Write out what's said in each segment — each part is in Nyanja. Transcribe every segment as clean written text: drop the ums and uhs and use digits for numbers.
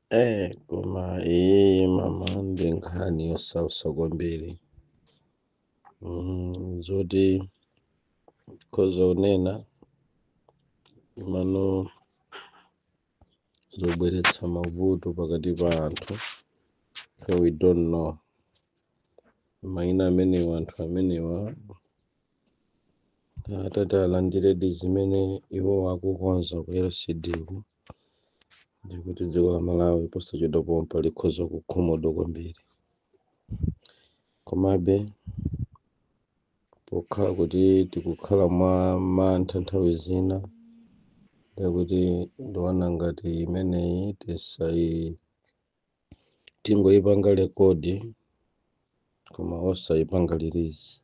Koma iyiyi mama ndi nkhani yosautsa kwambiri. Zoti khoza kunena mano zobweretsa mavuto pakati pa anthu, so we don't know mayina amenewa. Anthu amenewa atati alandiredi zimene iwo akukonza ku LCD ku, ndikuti dziko la Malawi posachedwa pompa likhoza kukhumudwa kwambiri. Komabe pokhala kuti tikukhala mwa mantha nthawi zina, ndikuti ndiona ngati imeneyi tisayi, tingoyipanga record koma osayipanga release.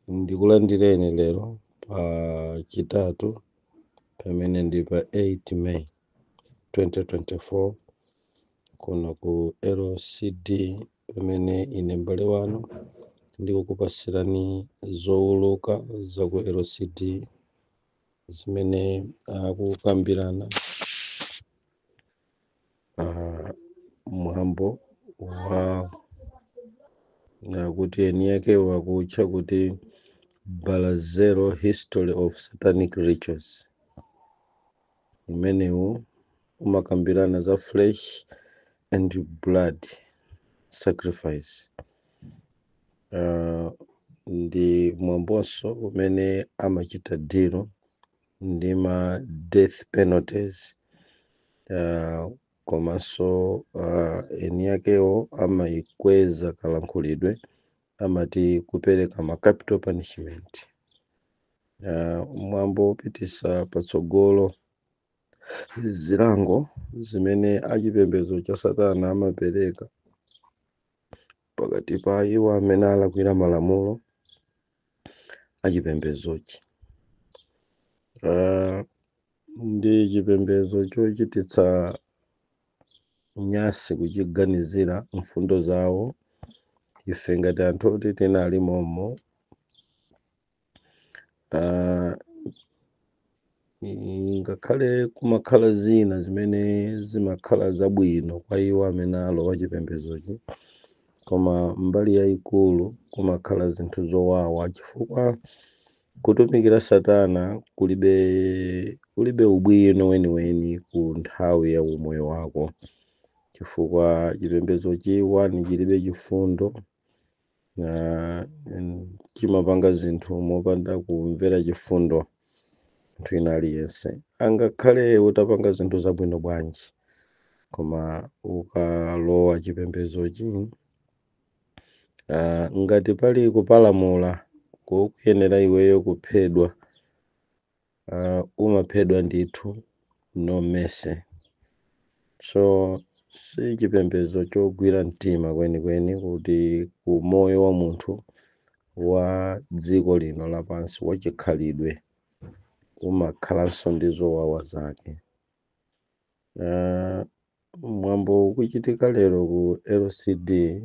Ndikulandireni lero pa Chitatu, pamene ndi pa 8 May 2024, kuno ku LCD, pamene ine m'bale wanu ndikukupasirani zowuluka za ku LCD zimene akukambirana mwambo wa kuti eni yake wakutcha kuti Balazero History of Satanic Rituals. Umenewu umakambirana za flesh and blood sacrifice. Ndi mwambonso umene amachita deal ndi ma death penalties, komanso eni yakewo amayikweza kalankhulidwe, amati kupereka ma capital punishment. Mwambo wopitisa patsogolo zilango zimene achipembedzo cha satana amapereka pakati pa iwo amene alakwira malamulo achipembedzochi. Ndi chipembedzo chochititsa nyasi kuchiganizira mfundo zawo. Ife ngati anthu oti tinali momo, ngakhale kumakhala zina zimene zimakhala zabwino kwa iwo amene alowa chipembedzochi, koma mbali yayikulu kumakhala zinthu zowawa, chifukwa kutumikira satana kulibe ubwino weniweni ku nthawi ya umoyo wako, chifukwa chipembedzochi, one, chilibe chifundo na chimapanga zinthu mopanda kumvera chifundo munthu ina aliyense. Angakhale utapanga zinthu zabwino bwanji, koma ukalowa chipembedzochi, ngati pali kupalamula kokuyenera iweyo kuphedwa, umaphedwa ndithu, no mercy. So si chipembedzo chogwira mtima kwenikweni kuti ku moyo wa munthu wa dziko lino lapansi wachikhalidwe umakhalanso ndi zowawa zake. Mwambo ukuchitika lero ku LCD,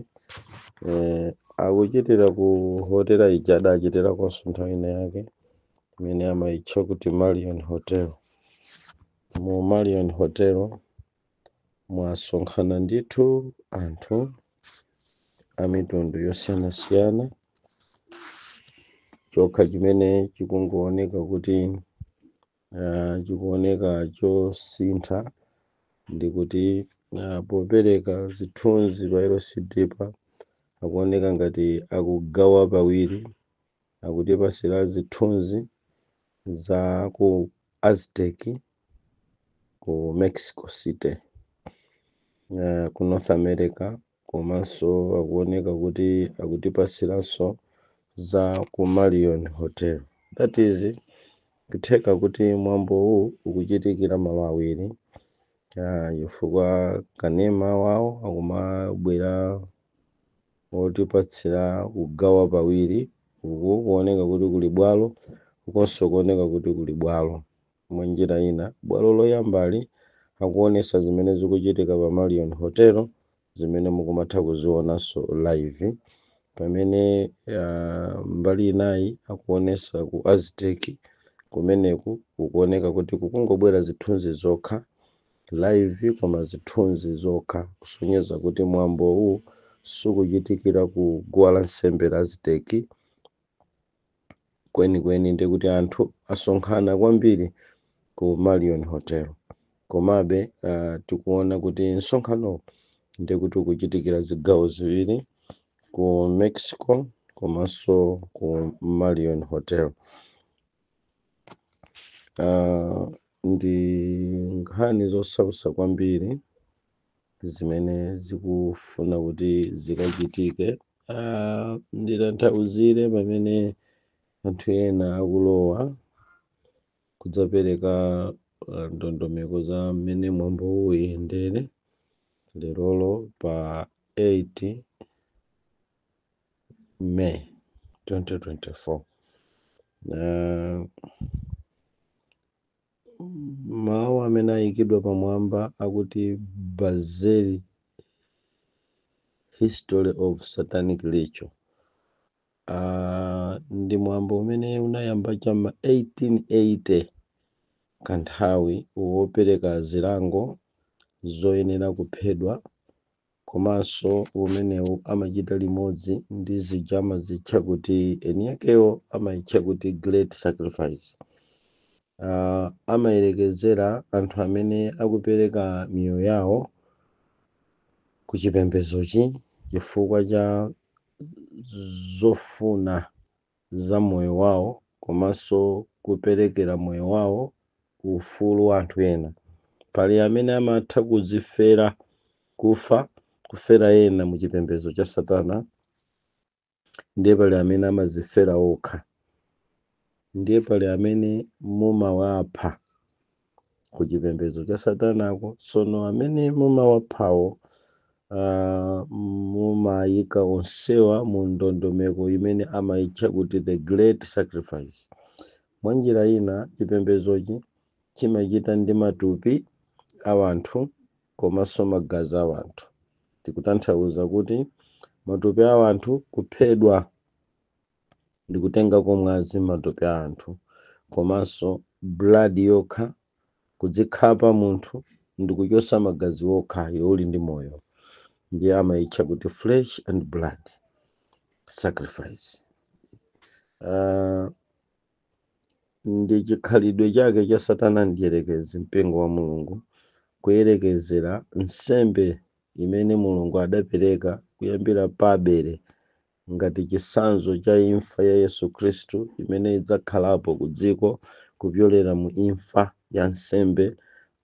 akuchitira ku hotela ija adachitirakonso nthawi ina yake imene amayitcha kuti Marion Hotel. Mu Marion Hotel mwasonkhana ndithu anthu a mitundu yosiyanasiyana. Chokha chimene chikungooneka kuti chikuoneka chosintha ndi kuti popereka zithunzi pa LCD pa akuoneka ngati akugawa pawiri, akutipasira zithunzi za ku Aztec ku Mexico City, ku North America, komanso akuoneka kuti akutipasiranso za ku Marion Hotel. That is, kutheka kuti mwambowu ukuchitikira malo awiri, chifukwa kanema wawo akumabwera otipatsira kugawa pawiri. Uku kuoneka kuti kuli bwalo, ukonso kuoneka kuti kuli bwalo. Mwanjira ina, bwalo loyambali akuonesa zimene zikuchitika pa Marion Hotel, zimene mukumatha kuzionanso live, pamene mbali inayi akuonesa ku Aztec. Kumeneku kukuoneka kuti kukungobwera zithunzi zokha live, koma zithunzi zokha, kusonyeza kuti mwambowu sukuchitikira ku guwa lansembe la Aztec kwenikweni. Ndikuti anthu asonkhana kwambiri ku Marion Hotel. Komabe tikuona kuti msonkhano ndikuti ukuchitikira zigawo ziwiri, ku Mexico komanso ku Marion Hotel. Ndi nkhani zosautsa kwambiri zimene zikufuna kuti zikachitike. Nditanthauzire pamene anthu ena akulowa kudzapereka ndondomeko za mmene mwambo uyendere lerolo pa 8 May 2024. Mawu amene ayikidwa pamwamba akuti "Bizarre History of Satanic Ritual". Ndi mwambo umene unayamba chama 1880, kanthawi wopereka zilango zoyenera kuphedwa, komanso umenewu amachita limodzi ndi zija amazitcha kuti, eni akewo amayitcha kuti Great Sacrifice. Amayerekezera anthu amene akupereka miyoyo yawo ku chipembezochi chifukwa cha zofuna za moyo wawo, komanso kuperekera moyo wawo ufulu wa anthu ena. Pali amene amatha kudzifera, kufa, kufera ena mu chipembedzo cha satana, ndiye pali amene amazifera okha, ndiye pali amene mumawapha ku chipembedzo cha satanako. Tsono amene mumawaphawo, mumayika onsewa mu ndondomeko imene amayitcha kuti the Great Sacrifice. Mwa njira ina, chipembedzochi chimachita ndi matupi a anthu komanso magazi a anthu. Tikutanthauza kuti matupi a anthu kuphedwa ndi kutengako mwazi matupi a anthu, komanso blood yokha, kudzikhapa munthu ndi kuchosa magazi okha yoli ndi moyo, ndiye amayitcha kuti flesh and blood sacrifice. Ndi chikhalidwe chake cha satana mdierekezi, mpingo wa Mulungu, kuyerekezera nsembe imene Mulungu adapereka kuyambira pa Abele ngati chitsanzo cha imfa ya Yesu Khristu imene idzakhalapo ku dziko kupyolera mu imfa ya nsembe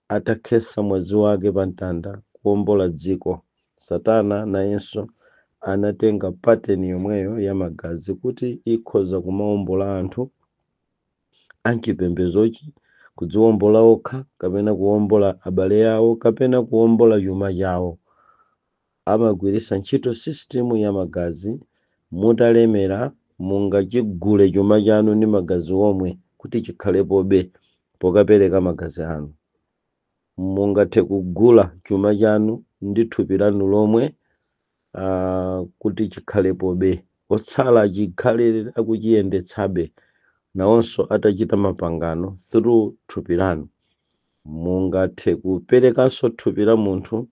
atakhetsa mwazi wake pa mtanda kuwombola dziko. Satana nayenso anatenga pattern yomweyo ya magazi kuti ikhoza kumawombola anthu anchipembezochi, kudziwombola okha kapena kuwombola abale awo kapena kuwombola chuma chawo. Amagwiritsa ntchito system ya magazi. Mutalemera, mungachigule chuma chanu ndi magazi omwe kuti chikhalepobe pokapereka magazi anu. Mungathe kugula chuma chanu ndi thupi lanu lomwe kuti chikhalepobe, otsala chikhale akuchiyendetsabe nawonso atachita mapangano through thupi lanu. Mungathe kuperekanso thupi la munthu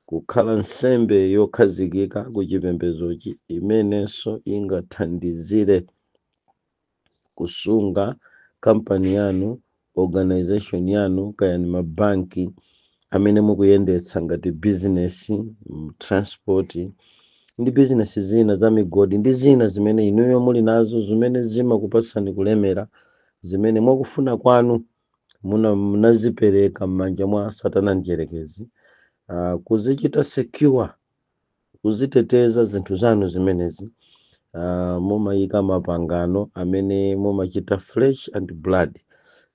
kukhala nsembe yokhazikika ku chipembedzochi, imenenso ingathandizire kusunga kampani yanu, organization yanu, kaya ni mabanki amene mukuyendetsa ngati business, transport ndi business zina za migodi ndi zina zimene inuyo muli nazo, zimene zimakupatsani kulemera, zimene mwakufuna kwanu munazipereka m'manja mwa satana mdierekezi kuzichita secure, kuziteteza zinthu zanu zimenezi. Mumayika mapangano amene mumachita flesh and blood,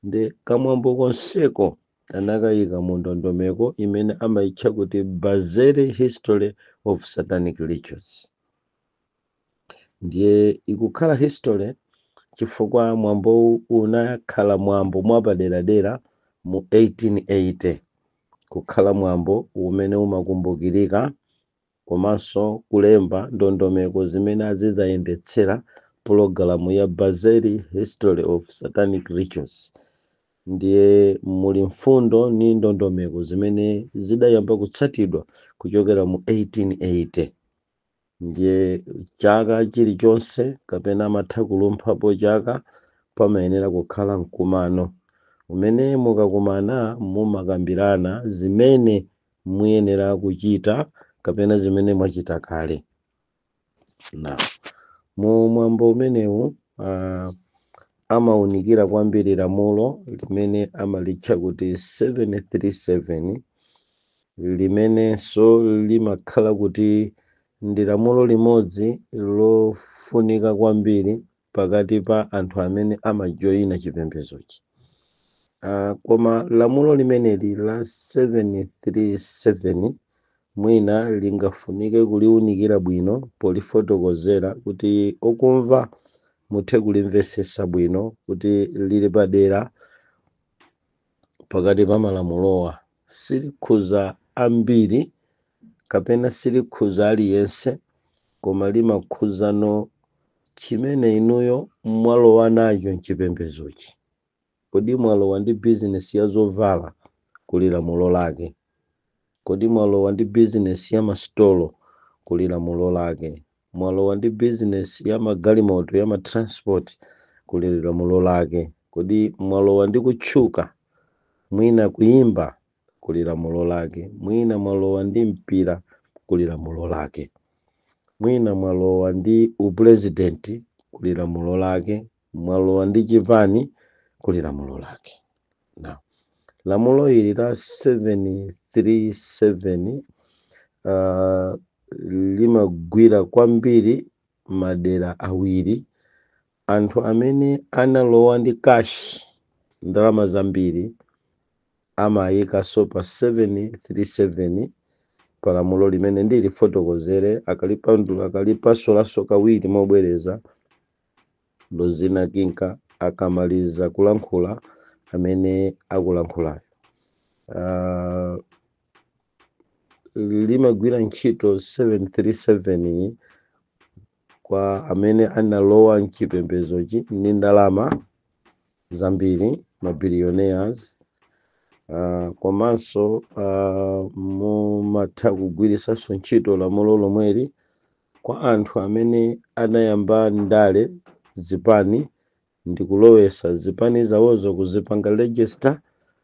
ndi kamwambo konseko anakayika mu ndondomeko imene amayitcha kuti Bizarre History of Satanic Rituals. Ndiye ikukhala history chifukwa mwambowu unakhala mwambo mwapaderadera mu 1880, kukhala mwambo umene umakumbukirika komanso kulemba ndondomeko zimene azizayendetsera Pulogalamu ya Basel History of Satanic Rituals, ndiye muli mfundo ndi ndondomeko zimene zidayamba kutsatidwa kuchokera mu 1880. Ndiye chaka chilichonse, kapena amatha kulumphapo chaka, pamayenera kukhala mkumano umene mukakumana mumakambirana zimene muyenera kuchita kapena zimene mwachita kale. Na mu mwambo umenewu amawunikira kwambiri lamulo limene amalitcha kuti 737, limenenso limakhala kuti ndi lamulo limodzi lofunika kwambiri pakati pa anthu amene amajoyina chipembezochi. Koma lamulo limeneli la 737 mwina lingafunike kuliwunikira bwino polifotokozera kuti okumva muthe kulimvesesa bwino, kuti lili padera pakati pa malamulowa. Silikhuza ambiri kapena silikhuza aliyense, koma limakhuzano chimene inuyo mwalowa nacho mchipembezochi. Kodi mwalowa ndi bizinesi ya zovala? Kuli lamulo lake. Kodi mwalowa ndi bizinesi ya masitolo? Kuli lamulo lake. Mwalowa ndi bizinesi ya magalimoto, ya matransport? Kuli lamulo lake. Kodi mwalowa ndi kutchuka, mwina kuyimba? Kuli lamulo lake. Mwina mwalowa ndi mpira? Kuli lamulo lake. Mwina mwalowa ndi upurezidenti? Kuli lamulo lake. Mwalowa ndi chipani? Kuli lamulo lake. Now, lamulo ili la 737 limagwira kwambiri madera awiri: anthu amene analowa ndi cash, ndalama zambiri, amayikaso pa 737, pa lamulo limene ndilifotokozere akalipasulaso kawiri mobwereza Lozina Kinka akamaliza kulankhula amene akulankhulayo. Limagwira ntchito 737 iyi kwa amene analowa mchipembezochi ndi ndalama zambiri, mabillionaires. Komanso mumatha kugwirisanso ntchito lamulo lomweli kwa anthu amene anayamba ndale, zipani, ndi kulowesa zipani zawozo, kuzipanga register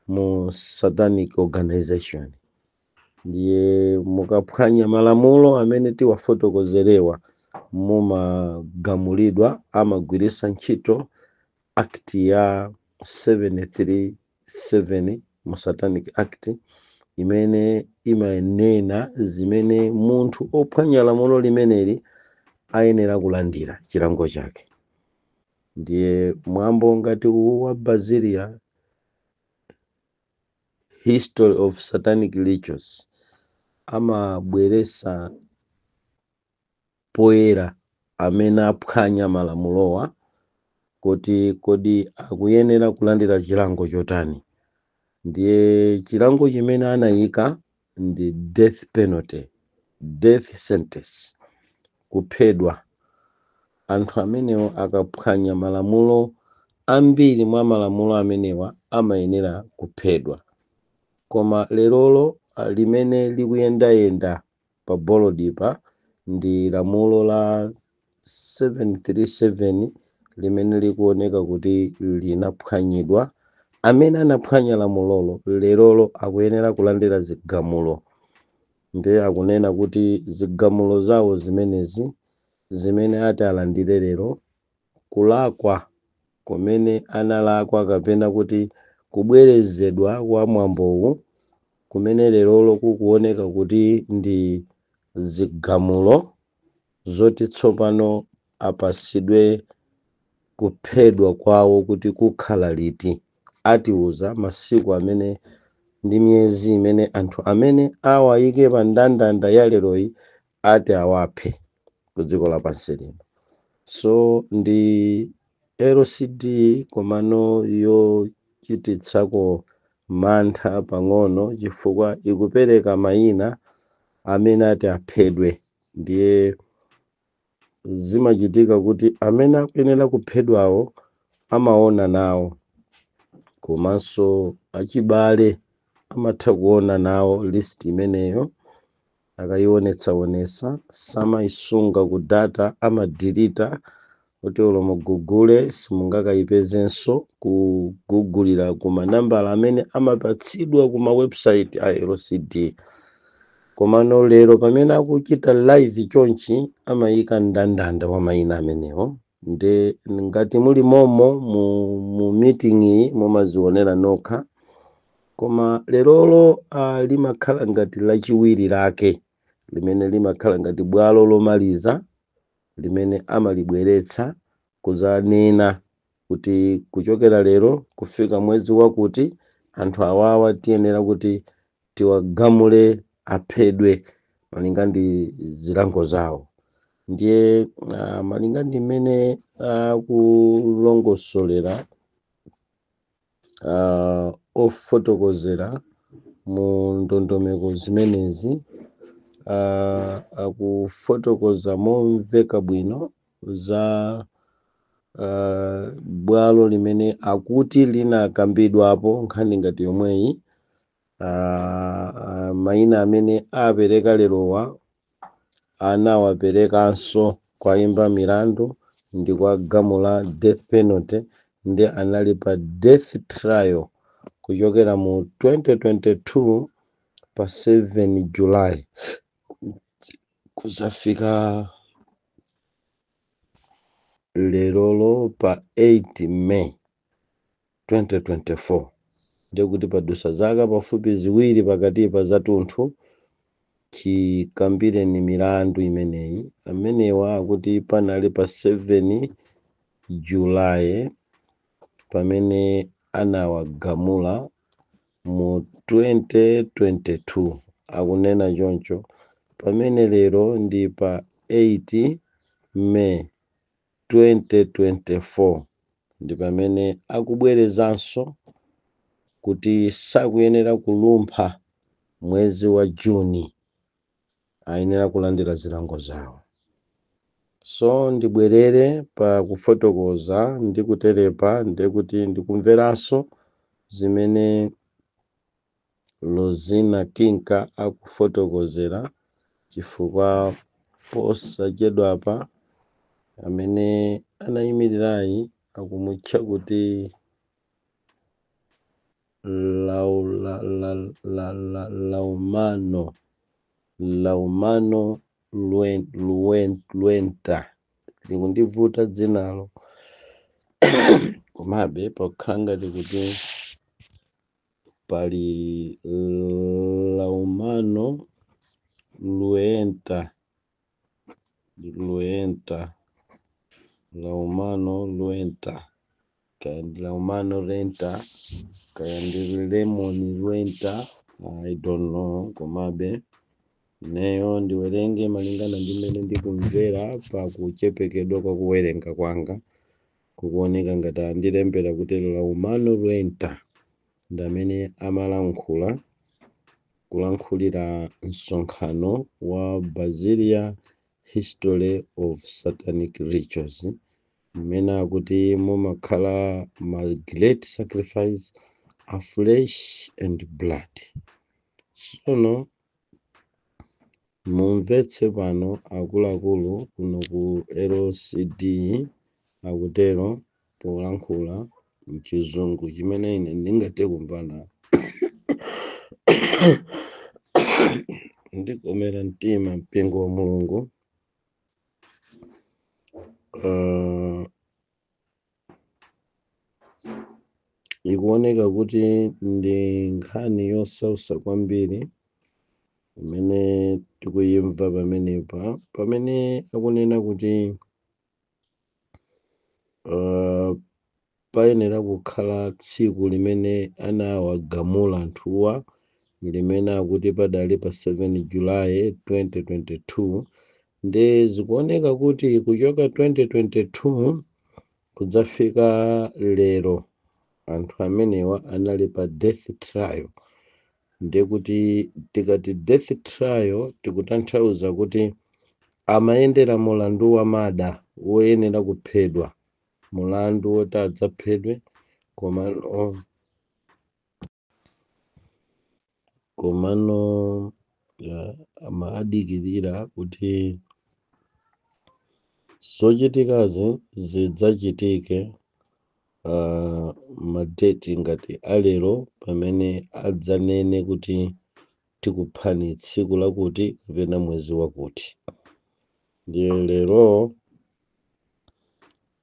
mu satanic organization. Ndiye mukaphwanya malamulo amene tiwafotokozerewa, mumagamulidwa, amagwirisa ntchito Act ya 737 mu Satanic Act, imene imanena zimene munthu ophwanya lamulo limeneli ayenera kulandira chilango chake. Ndiye mwambo ngati uwu wa Basilia History of Satanic Rituals amabweresa poyera amene aphwanya malamulowa kuti kodi akuyenera kulandira chilango chotani. Ndiye chilango chimene anayika ndi death penalty, death sentence, kuphedwa. Anthu amenewo akaphwanya malamulo, ambiri mwa malamulo amenewa, amayenera kuphedwa. Koma lerolo limene likuyendayenda pa bolodipa ndi lamulo la 737 limene likuoneka kuti linaphwanyidwa. Amene anaphwanya lamulolo lerolo akuyenera kulandira zigamulo. Ndiye akunena kuti zigamulo zawo zimenezi zimene ati alandire lero, kulakwa kumene analakwa kapena kuti kubwerezedwa kwa mwambowu kumene lerolo kukuoneka kuti ndi zigamulo zoti tsopano apasidwe kuphedwa kwawo kuti kukhala liti, atiuza masiku amene ndi miyezi imene anthu amene awayike pa ndandanda ya leroyi ati awaphe ku dziko lapansi lino. So ndi LCD, komano yochititsako mantha pang'ono, chifukwa ikupereka mayina amene ati aphedwe. Ndiye Zimachitika kuti amene akuyenera kuphedwawo amaona nawo, komanso achibale amatha kuona nawo list imeneyo. Akayionetsaonetsa, samayisunga ku data, amadelete kuti olo mugugule simungakayipezenso kugugulira ku manambala amene amapatsidwa ku ma website a LCD. Komano lero pamene akuchita live chonchi, amayika mndandanda wa mayina amenewo. Nde ngati muli momo mu meeting iyi, mumazionera nokha. Koma lerolo limakhala ngati lachiwiri lake limene limakhala ngati bwalo lomaliza limene amalibweretsa kuzanena kuti kuchokera lero kufika mwezi wakuti, anthu awawa tiyenera kuti tiwagamule aphedwe malinga ndi zilango zawo. Ndiye malinga ndi mmene akulongosolera ofotokozera mu ndondomeko zimenezi, akufotokoza momveka bwino za bwalo limene akuti linakambidwapo nkhani ngati yomweyi. Mayina amene apereka lerowa anawaperekanso kwayimba milandu ndi kwagamula death penalty, ndi anali pa death trial kuchokera mu 2022 pa 7 July kuzafika lerolo pa 8 May 2024. Ndikuti padusa zaka pafupi 2 pakatipa zathunthu chikambireni milandu imeneyi. Amenewa akuti panali pa 7 July pamene anawagamula mu 2022, akunena choncho, pamene lero ndi pa 8 May 2024, ndi pamene akubwerezanso kuti sakuyenera kulumpha mwezi wa Juni, ayenera kulandira zilango zawo. So ndibwerere pa kufotokoza ndi kuterepa, ndikuti ndikumveranso zimene Lozina Kinka akufotokozera, chifukwa posachedwapa amene anayimirirayi akumutcha kuti Laumano Luenta. Likundivuta dzinalo, komabe pokhala ngati kuti pali Laumano Luenta, Luenta, Laumano Luenta, kaya ndi Laumano Renta, kaya ndi Lemon Luenta, I don't know. Komabe ineyo ndiwerenge malingana ndi mmene ndikumvera pakuchepekedwa kwa kuwerenga kwanga. Kukuoneka ngati andilembera kuti Laumano Luenta ndi amene amalankhula, kulankhulira msonkhano wa Brasilia History of Satanic Rituals, mmene akuti mumakhala ma great sacrifice of flesh and blood. Sono mumvetse pano, akuluakulu kuno ku LCD akutero polankhula mchizungu chimene ine ndingathe kumvana. Ndikomera mtima mpingo wa Mulungu. Ikuoneka kuti ndi nkhani yosausa kwambiri imene tikuyimva pamenepa, pamene akunena kuti payenera kukhala tsiku limene anawagamula anthuwa, limene akuti padali pa 7 July 2022. Ndi zikuoneka kuti kuchoka 2022 kudzafika lero, anthu amenewa anali pa death trial. Ndekuti tikati death trial, tikutanthauza kuti Amayendera mulandu wa murder woyenera kuphedwa, mulandu woti adzaphedwe, komano amadikirira kuti zochitikazi zidzachitike madeti ngati alero, pamene adzanene kuti tikuphani tsiku lakuti kapena mwezi wakuti. Ndiye lero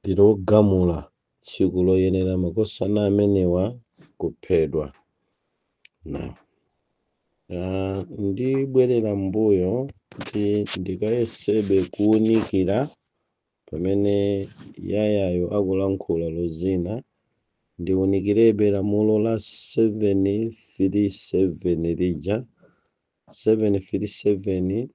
ndilogamula tsiku loyenera makosana amenewa kuphedwa. Now, ndibwerera mbuyo kuti ndikayesebe kuwunikira pamene yayayo akulankhula lozina, ndiwunikirebe lamulo la 737 lija. 737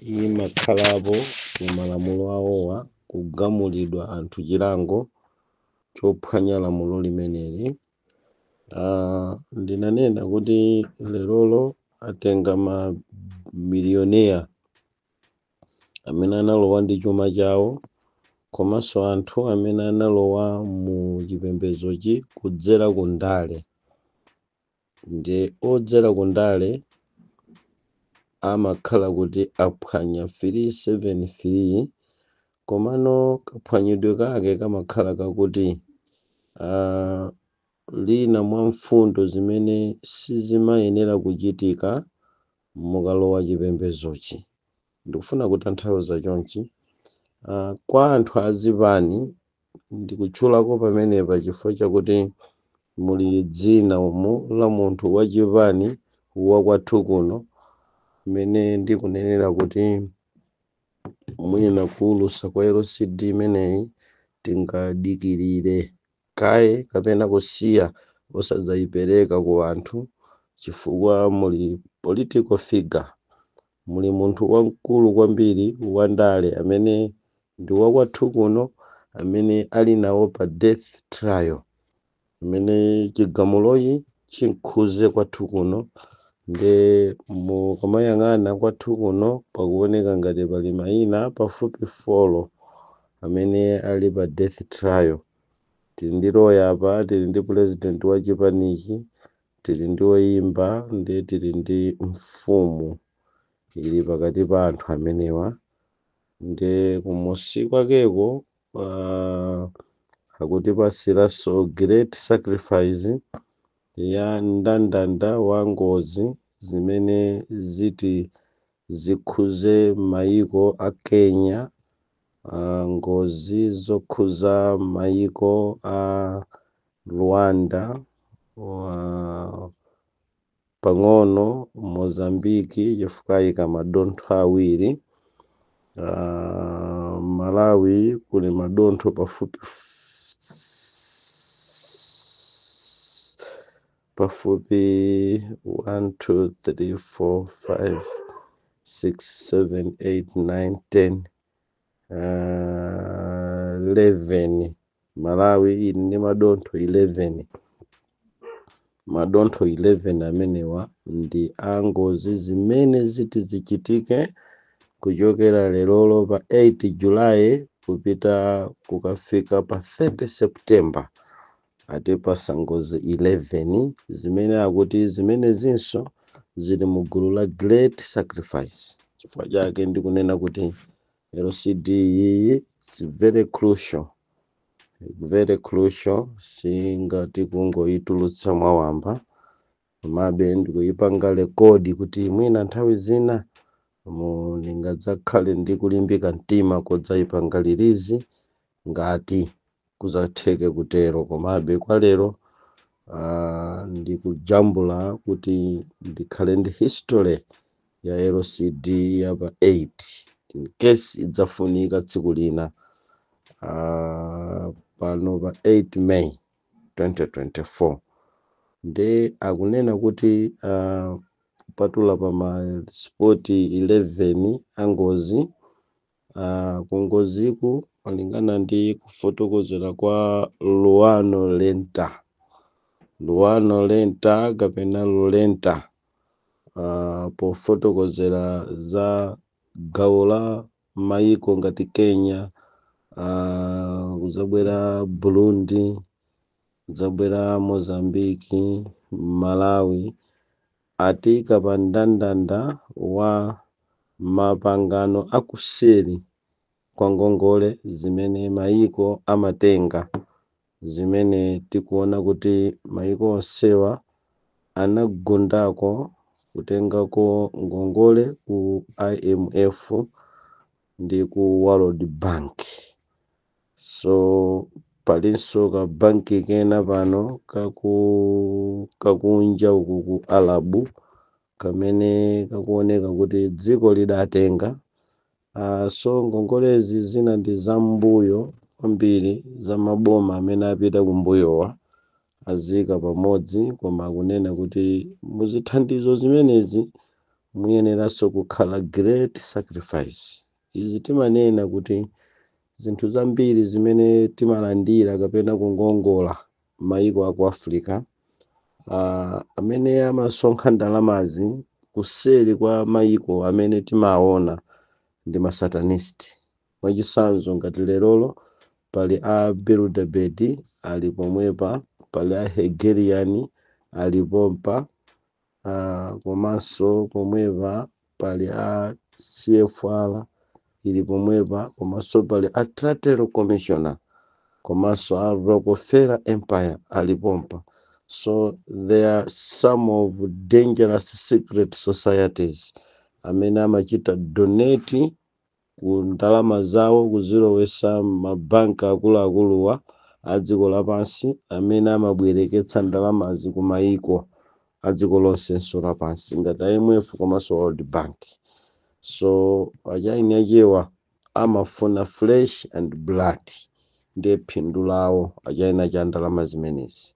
imakhalapo mu malamulo awowa kugamulidwa anthu chilango chophwanya lamulo limeneli. Ndinanena kuti lerolo atenga ma millionaire amene analowa ndi chuma chawo, komanso anthu amene analowa mu chipembezochi kudzera ku ndale. Ndi odzera ku ndale amakhala kuti aphwanya 373, komano kaphwanyidwe kake kamakhala kakuti lina mwa mfundo zimene sizimayenera kuchitika mukalowa chipembezochi. Ndikufuna kutanthauza chonchi, kwa anthu azipani ndikutchulako pamenepa chifukwa chakuti muli dzina umu la munthu wachipani wakwathu kuno, mmene ndikunenera kuti mwina kuwulusa kwa LCD imeneyi tingadikirire kaye kapena kusiya osadzayipereka ku anthu, chifukwa muli political figure, muli munthu wamkulu kwambiri wandale amene ndi wakwathu kuno, amene ali nawo pa death trial, amene chigamulochi chinkhuze kwathu kuno. Nde mukamayang'ana kwathu kuno pakuoneka ngati pali mayina pafupi 4 amene ali pa death trial. Tili ndi lawyer apa, tili ndi president wa chipanichi, tili ndi woyimba, ndi tili ndi mfumu ili pakati pa anthu amenewa. Ndi kumusi kwakeko akutipasiranso great sacrifice ya mndandanda wa ngozi zimene ziti zikhuze mayiko a Kenya, ngozi zokhuza mayiko a Rwanda, pang'ono Mozambiki chifukwa ayika madontho awiri, Malawi kuli madontho pafupi 1 2 3 4 5 6 7 8 9 10, 11. Malawi ili ndi madontho 11. Madontho 11 amenewa ndi a ngozi zimene ziti zichitike kuchokera lerolo pa 8 July kupita kukafika pa 30 September. Atipasa ngozi 11 zimene akuti zimene zinso zili mu gulu la great sacrifice. Chifukwa chake ndikunena kuti LCD iyi is very crucial, very crucial, singati kungoyitulutsa mwawamba, komabe ndikuyipanga record kuti mwina nthawi zina mu ndingadzakhale ndi kulimbika mtima kodzayipanga release ngati kuzatheke kutero. Komabe kwa lero ndikujambula kuti ndikhale ndi history ya LCD ya pa 8 in case idzafunika tsiku lina. Pano pa 8 May 2024 ndi akunena kuti kupatula pa ma spot 11 angozi, kungoziku malingana ndi kufotokozera kwa Luano Lenta, Luano Lenta kapena Lolenta, pofotokozera za Gawo la maiko ngati Kenya, kuzabwera Burundi, kuzabwera Mozambiki, Malawi, atiyika pa mndandanda wa mapangano akuseri kwa ngongole zimene maiko amatenga, zimene tikuona kuti maiko onsewa anagundako kutengako ngongole ku IMF ndi ku World Bank. So palinso ka banki kena pano kakunja uku ku Arabu kamene kakuoneka kuti dziko lidatenga. So ngongolezi zina ndi zam'mbuyo kwambiri, za maboma amene apita kumbuyowa, azika pamodzi, koma akunena kuti muzithandizo zimenezi muyeneranso kukhala great sacrifice. Izi timanena kuti zinthu zambiri zimene timalandira kapena kungongola maiko aku Africa, amene amasonkha ndalamazi kuseri kwa maiko amene timaona ndi masatanist. Mwachitsanzo, ngati lerolo pali a Bilderberg ali pomwepa, pali a Hegelian ali pompa, komanso pomwepa pali a CFR ili pomwepa, komanso pali a Truth Commissioner, komanso a Rockefeller Empire ali pompa. So there are some of dangerous secret societies amene amachita donate ku ndalama zawo kuzilowesa mabanki akuluakuluwa a dziko lapansi, amene amabwereketsa ndalamazi ku mayiko a dziko lonsenso lapansi ngati IMF komanso World Bank. So achaini achewa amafuna flesh and blood, ndiye phindu lawo achaina cha ndalama zimenezi.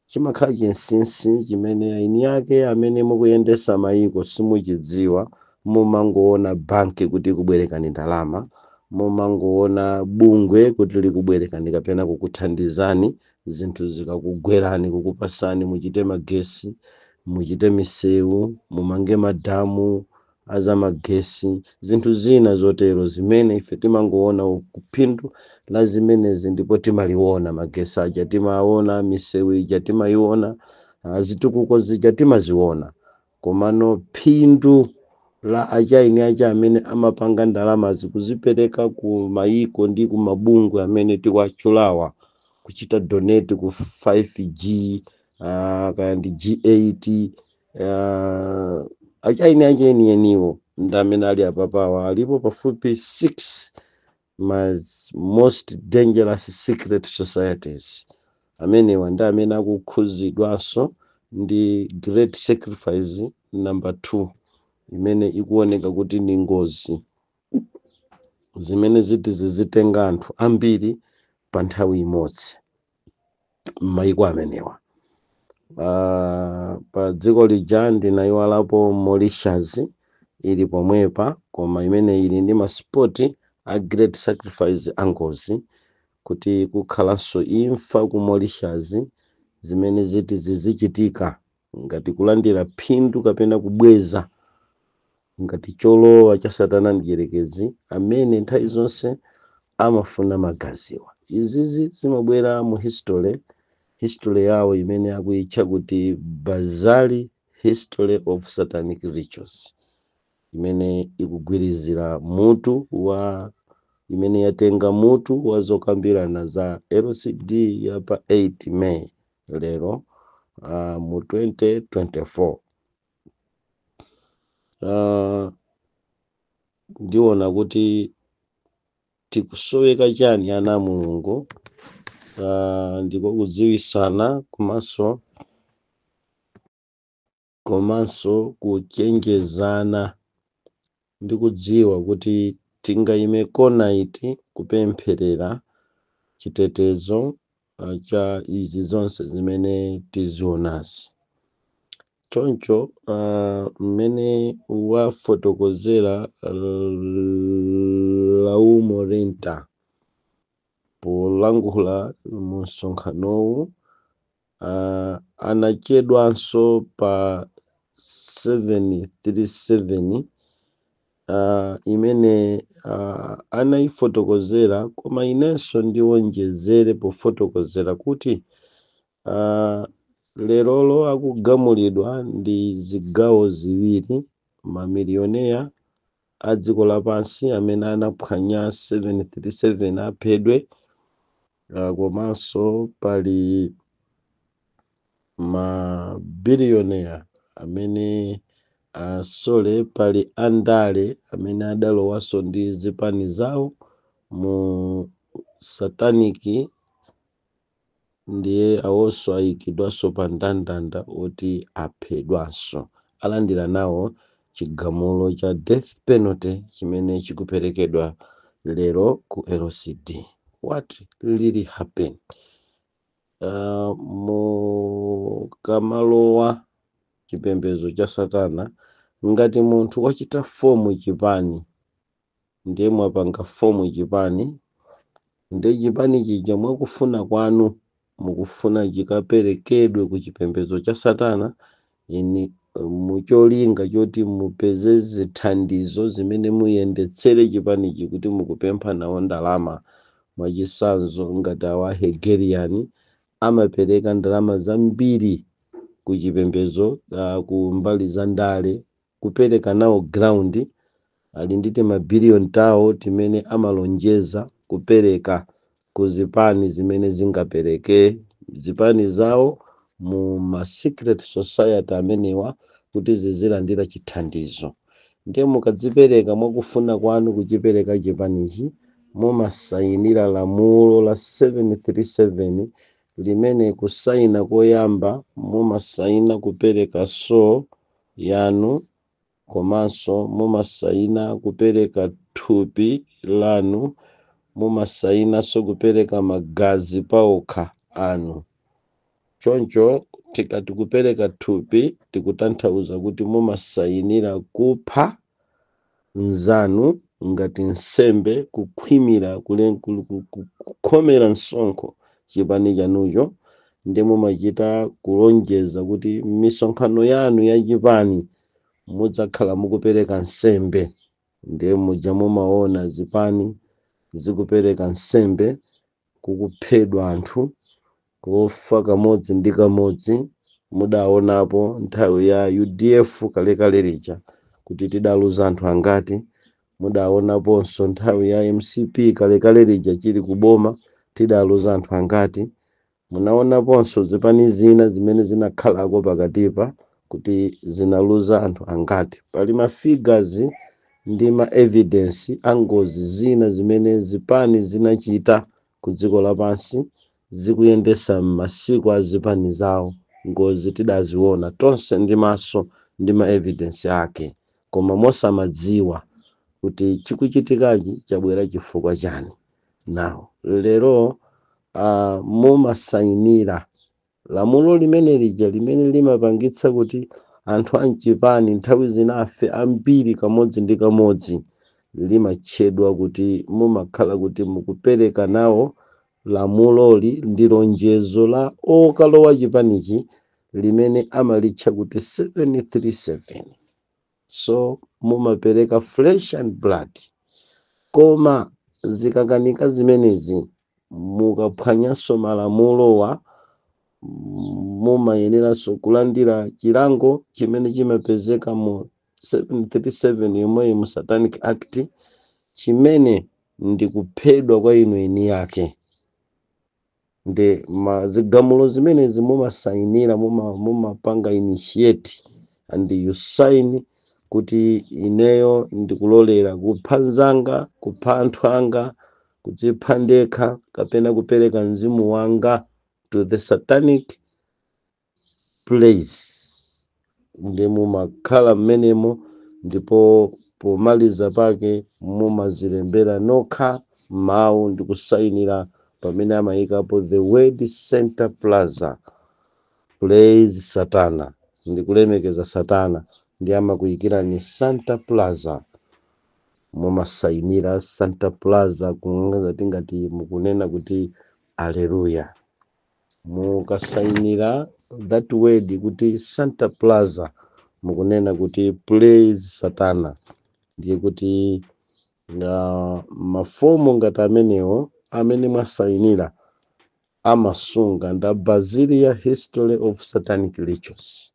Chimakhala chinsinsi chimene aini ake amene mukuyendesa mayiko simuchidziwa. Mumangoona banki kuti ikubwerekani ndalama, mumangoona bungwe kuti likubwerekani kapena kukuthandizani zinthu zikakugwerani, kukupasani muchite magesi, muchite misewu, mumange madamu azamagesi, zinthu zina zotero zimene ife timangoona kuphindu la zimenezi. Ndipo timaliona magesi aja, timaona misewu ija, timayiona zitukuko zija timaziona, komano phindu la achaini acha amene amapanga ndalamazi kuzipereka ku mayiko ndi ku mabungwe amene tikuatchulawa, kuchita donate ku 5G, kaya ndi G8, achaini ache enieniwo ndi amene ali apapawa. Alipo pafupi 6 ma most dangerous secret societies. Amenewa ndi amene akukhuzidwanso ndi great sacrifice number 2, imene ikuoneka kuti ndi ngozi zimene ziti zizitenga anthu ambiri pa nthawi imodzi m'mayiko amenewa. Pa dziko lija ndinayiwalapo Mauritius ili pomwepa, koma imene ili ndi ma spot a great sacrifice angozi, kuti kukhalanso imfa ku Mauritius zimene ziti zizichitika ngati kulandira phindu kapena kubweza ngati cholowa cha Satana mdierekezi amene nthawi zonse amafuna magaziwa. Izizi zimabwera mu history yawo imene akuyitcha kuti Bizarre History of Satanic Rituals, imene ikugwirizira mutu wa, imene yatenga mutu wa zokambirana za LCD ya pa 8 May lero, mu 2024. Ndiona kuti tikusoweka chani, ana a Mulungu? Ndiko kudziwisana komanso kuchenjezana ndi kudziwa kuti tingayime kona iti kupempherera chitetezo cha izi zonse zimene tizionazi. Choncho mmene wafotokozera Laumo Renta polankhula mu msonkhanowu, anachedwanso pa 737. Imene anayifotokozera, koma inenso ndiwonjezere pofotokozera kuti lerolo akugamulidwa ndi zigawo ziwiri: mamilioneya a dziko lapansi amene anaphwanya 737 aphedwe, komanso pali mabilioneya amene, sorry, pali andale amene adalowanso ndi zipani zawo mu satanic, ndiye awonso ayikidwanso pa ndandanda oti aphedwanso, alandira nawo chigamulo cha death penalty chimene chikuperekedwa lero ku LCD. What really happen? Mukamalowa chipembedzo cha satana, ngati munthu wachita form chipani, ndiye mwapanga form chipani, ndiye chipani chija mwakufuna kwanu mukufuna chikaperekedwe ku chipembedzo cha satana ini mucholinga choti mupeze zithandizo zimene muyendetsere chipanichi, kuti mukupempha nawo ndalama. Mwachitsanzo, ngati awa Hegelian amapereka ndalama zambiri ku chipembedzo, ku mbali za ndale, kupereka nawo ground, ali ndi mabiliyoni tawo timene amalonjeza kupereka ku zipani zimene zingapereke zipani zawo mu ma secret society amenewa kuti zizilandira chithandizo. Ndiye mukadzipereka mwakufuna kwanu kuchipereka chipanichi, mumasayinira lamulo la 737, limene kusayina koyamba mumasayina kupereka soul yanu, komanso mumasayina kupereka thupi lanu, mumasayinanso kupereka magazi paokha anu. Choncho tikati kupereka thupi, tikutanthauza kuti mumasayinira kupha mnzanu ngati nsembe, kukhwimira kukhomera msonkho chipani chanucho. Ndi mumachita kulonjeza kuti misonkhano yanu ya chipani mudzakhala mukupereka nsembe. Ndiye muja mumaona zipani zikupereka nsembe, kukuphedwa anthu kufa kamodzi ndi kamodzi. Mudaonapo nthawi ya UDF kalekale lija kuti tidaluza anthu angati. Mudaonaponso nthawi ya MCP kalekale lija chili kuboma, tidaluza anthu angati. Munaonaponso zipani zina zimene zinakhalako pakatipa kuti zinaluza anthu angati. Pali ma figures ndi ma evidence a ngozi zina zimene zipani zinachita ku dziko lapansi zikuyendesa m'masiku a zipani zawo. Ngozi tidaziona tonse ndi maso ndi ma evidence ake, koma mosamadziwa kuti chikuchitikachi chabwera chifukwa chani. Now lero mumasayinira lamulo limene lija limene limapangitsa kuti anthu amchipani nthawi zina afe ambiri kamodzi ndi kamodzi. Limatchedwa kuti mumakhala kuti mukupereka nawo lamuloli, ndi lonjezo la okalowa chipanichi limene amalitcha kuti 737. So mumapereka flesh and blood. Koma zikakanika zimenezi, mukaphwanyanso malamulowa, mumayeneranso kulandira chilango chimene chimapezeka mu 737 yomweyi, mu Satanic Act, chimene ndi kuphedwa kwa inu eni yake. Ndi ma zigamulo zimenezi mumasayinira, mumapanga initiate and you sign kuti ineyo ndikulolera kupha nzanga, kupha anthu anga, kudzipha ndekha, kapena kupereka mzimu wanga to the satanic place. Ndi mumakhala mmenemo, ndipo pomaliza pake mumazilembera nokha mawu ndi kusayinira pamene amayikapo the word "Center Plaza Praise Satana", ndi kulemekeza satana, ndi amakuyikirani Santa Plaza. Mumasayinira Santa Plaza kungati ngati mukunena kuti aleluya. Mukasayinira that word kuti Santa Plaza, mukunena kuti praise satana. Ndiye kuti nga mafomu ngati amenewo amene mwasayinira amasunga nda Basilia History of Satanic Rituals,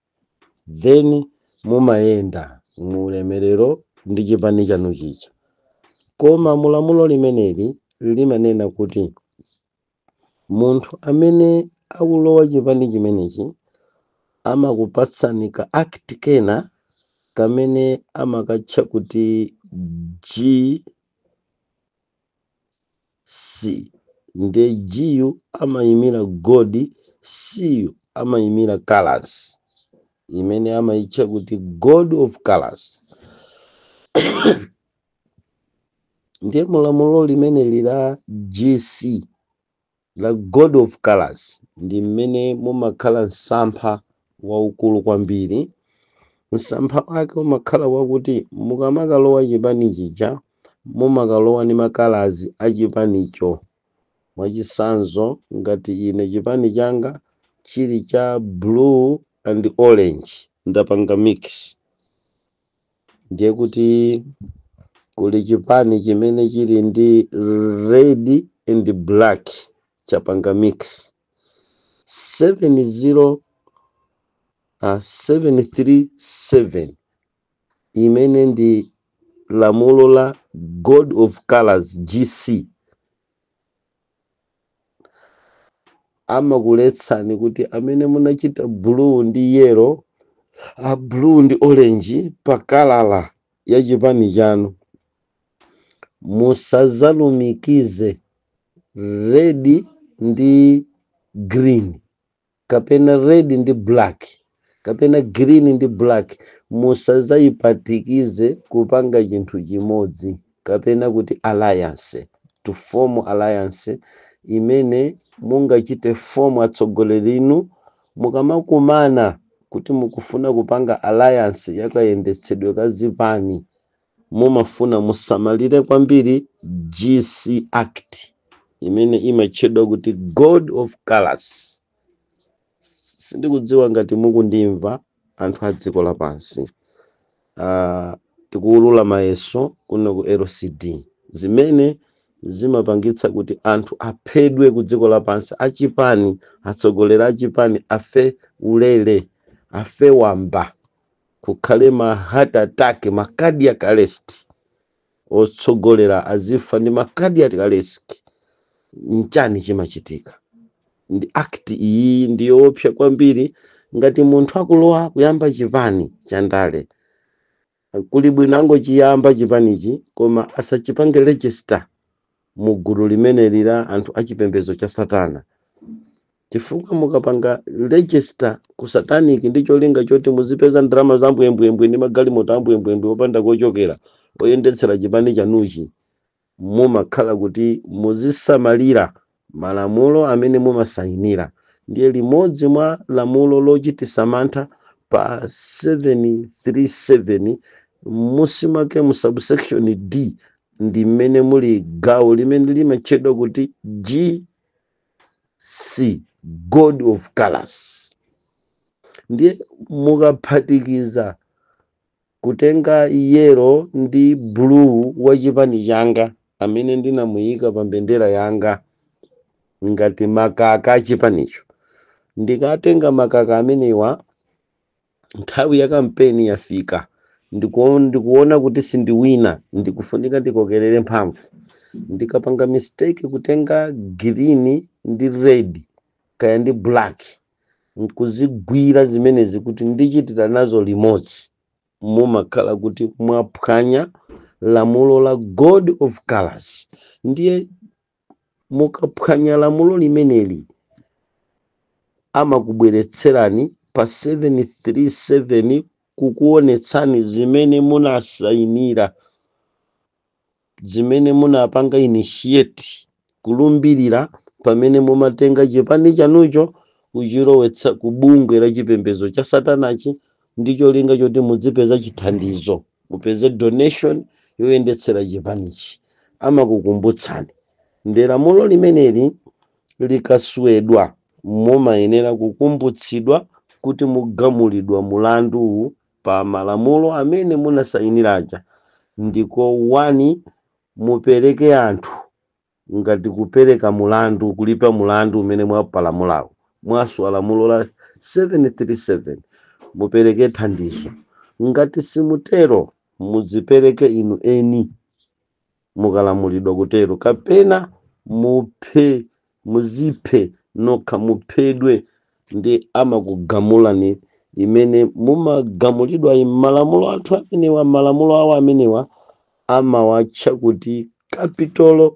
then mumayenda mu ulemerero ndi chipani chanu chija. Koma mulamulo limeneli limanena kuti munthu amene akulowa chipani chimenechi amakupatsani ka act kena kamene amakatcha kuti GC. Ndiye G yu amayimira God, C yu amayimira colors, imene amayitcha kuti God of Colors. Ndiye mulamulo limene la GC, la God of Colors, ndi mmene mumakhala msampha waukulu kwambiri. Msampha wake umakhala wakuti mukamakalowa chipani chija, mumakalowa ndi ma colors a chipanicho. Mwachitsanzo, ngati ine chipani changa chili cha blue and orange, ndapanga mix, ndiye kuti kuli chipani chimene chili ndi red and black, chapanga mix. 70 737 imene ndi lamulo la God of Colors GC, amakuletsani kuti amene munachita blue ndi yellow, a blue ndi orange pa kalala ya chipani chanu, musazalumikize red ndi green, kapena red ndi black, kapena green ndi black. Musazayipatikize kupanga chinthu chimodzi, kapena kuti alliance, to form alliance imene mungachite form. Atsogoleri inu mukamakumana kuti mukufuna kupanga alliance yakayendetsedwe ka zipani, mumafuna musamalire kwambiri GC Act imene imatchedwa kuti God of Colors. Sindikudziwa ngati mukundimva, anthu a dziko lapansi. Tikuwulula mayeso kuno ku LCD zimene zimapangitsa kuti anthu aphedwe ku dziko lapansi, achipani, atsogoleri achipani afe ulere, afe wamba, kukhale ma heart attack, ma cardiac arrest, otsogolera azifa ndi ma cardiac arrest. Nchani chimachitika? Ndi act iyi, ndiyoopsa kwambiri. Ngati munthu akulowa kuyamba chipani cha ndale, kuli bwino angochiyamba chipanichi koma asachipange register mu gulu limeneli la anthu achipembedzo cha satana, chifukwa mukapanga register ku satanic ndi cholinga choti muzipeza ndalama za mbwembwembwe ndi magalimoto ambwembwembwe opanda kochokera oyendetsera chipani chanuchi, mumakhala kuti muzisamalira malamulo amene mumasayinira. Ndiye limodzi mwa lamulo lochitisa mantha pa 737, musi mwake mu subsection D, ndi mmene muli gawo limene limatchedwa kuti GC, God of Colors. Ndiye mukaphatikiza kutenga yellow ndi blue wa chipani changa amene ndinamuyika pa mbendera yanga ngati makaka a chipanicho, ndikatenga makaka amenewa, nthawi ya kampeni yafika, ndikuona kuti sindiwina, ndikufunika ndikokerere mphamvu, ndikapanga mistake kutenga green ndi red kaya ndi black nkuzigwira zimenezi kuti ndichitira nazo limodzi, mumakhala kuti mwaphwanya lamulo la God of Colors. Ndiye mukaphwanya lamulo limeneli, amakubweretserani pa 737 kukuonetsani zimene munasayinira, zimene munapanga initiate, kulumbirira pamene mumatenga chipani chanucho kuchilowetsa ku bungwe la chipembedzo cha satanachi ndi cholinga choti mudzipeza chithandizo, mupeze donation yoyendetsera chipanichi. Amakukumbutsani. Ndi lamulo limeneli likaswedwa, mumayenera kukumbutsidwa kuti mugamulidwa mulandu pa malamulo amene munasayiniraja. Ndiko 1, mupereke anthu ngati kupereka mulandu, kulipa mulandu umene mwapalamulawo, mwaswa lamulo la 737, mupereke thandizo. Ngati simutero, mudzipereke inu eni mukalamulidwa kutero, kapena muphe, muziphe nokha, muphedwe ndi amakugamulani imene mumagamulidwa. Malamulo anthu amenewa, malamulo awo amenewa amawatcha kuti capital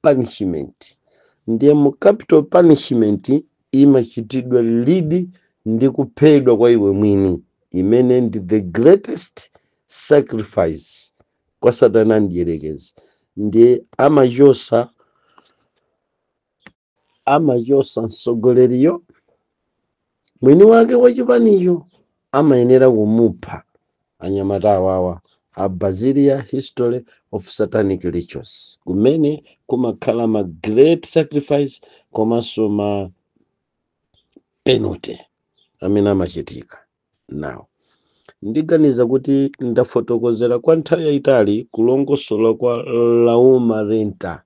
punishment. Ndiye mu capital punishment imachitidwa lead ndi kuphedwa kwa iwe mwini, imene ndi the greatest sacrifice kwa Satana ndiyerekezi. Ndiye amachosa mtsogoleriyo, mwini wake wachipanicho amayenera kumupha. Anyamata awawa a Basilia History of Satanic Rituals, kumene kumakhala ma great sacrifice komanso ma penalty amene amachitika. Now, ndiganiza kuti ndafotokozera kwa nthawi yayitali kulongosola kwa Lauma Renta,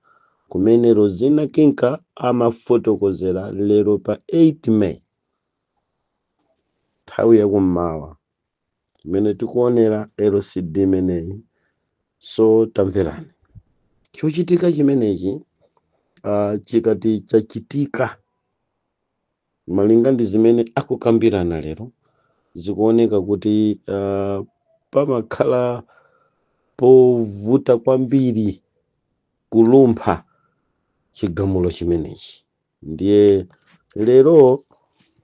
kumene Rosina Kinka amafotokozera lero pa 8 May, nthawi yakummawa, imene tikuonera LCD imeneyi. So tamverani chochitika chimenechi. Chikati chachitika malinga ndi zimene akukambirana lero, zikuoneka kuti pamakhala povuta kwambiri kulumpha chigamulo chimenechi. Ndiye lero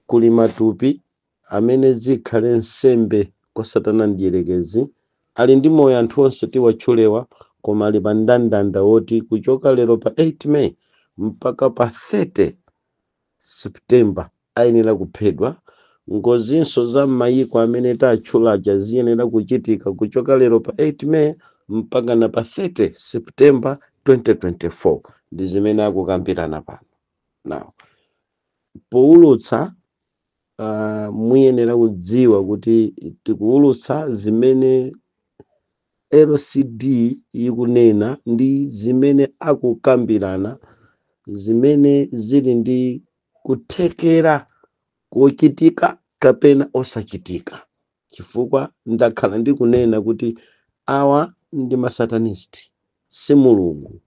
kuli matupi amene zikhale nsembe kwa Satana ndiyerekezi ali ndi moyo. Anthu onse tiwatchulewa, koma ali pa mndandanda woti kuchoka lero pa 8 May mpaka pa 30 September ayenera kuphedwa. Ngozinso za m'mayiko amene tatchulaja ziyenera kuchitika kuchoka lero pa 8 May mpaka na pa 30 September 2024. Ndi zimene akukambirana pano. Now, powulutsa, muyenera kudziwa kuti tikuwulutsa zimene LCD ikunena ndi zimene akukambirana, zimene zili ndi kuthekera kochitika kapena osachitika, chifukwa ndakhala ndikunena kuti awa ndi masatanist, si Mulungu.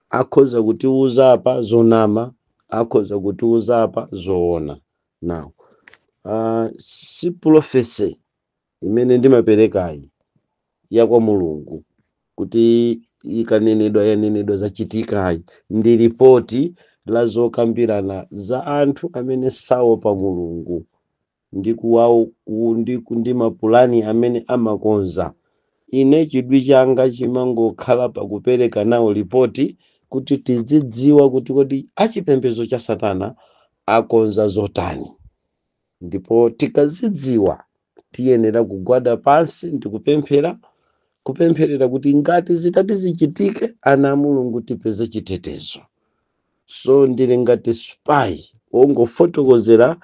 Akhoza kutiuza apa zonama, akhoza kutiuza apa zoona. Now, si prophecy imene ndimaperekayi ya kwa Mulungu kuti ikanenedwa yanenedwa, zachitikayi. Ndi ripoti la zokambirana za anthu amene saopa Mulungu ndi kuwawo ndi mapulani amene amakonza. Ine chidwi changa chimangokhala pakupereka nawo ripoti kuti tizidziwa kuti kodi achipembedzo cha Satana akonza zotani, ndipo tikazidziwa tiyenera kugwada pansi ndi kupemphera, kupempherera kuti ngati zitati zichitike, ana a Mulungu tipeze chitetezo. So ndili ngati spy ongofotokozera,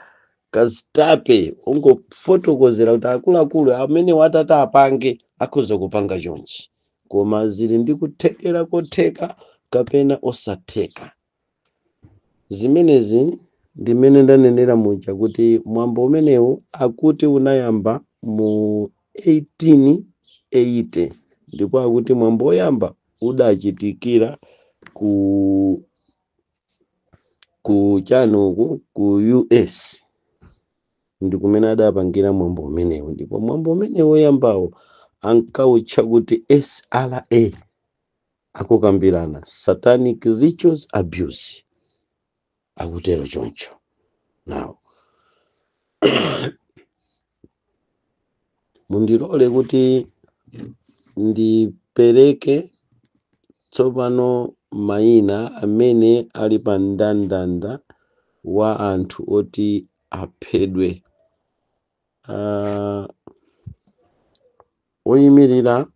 kazitape ongofotokozera kuti akuluakulu amene watata apange akhoza kupanga chonchi, koma zili ndi kuthekera kotheka kapena osatheka. Zimenezi ndimene ndanenera muja kuti mwambo umenewu akuti unayamba mu 1880, ndipo akuti mwambo woyamba udachitikira ku chanuku ku US, ndi kumene adapangira mwambo umenewu. Ndipo mwambo umenewu woyambawo ankawutcha kuti SRA, akukambirana Satanic Rituals Abuse, akutero choncho. Now, mundilole kuti ndipereke tsopano mayina amene ali pa mndandanda wa anthu oti aphedwe. Oyimirira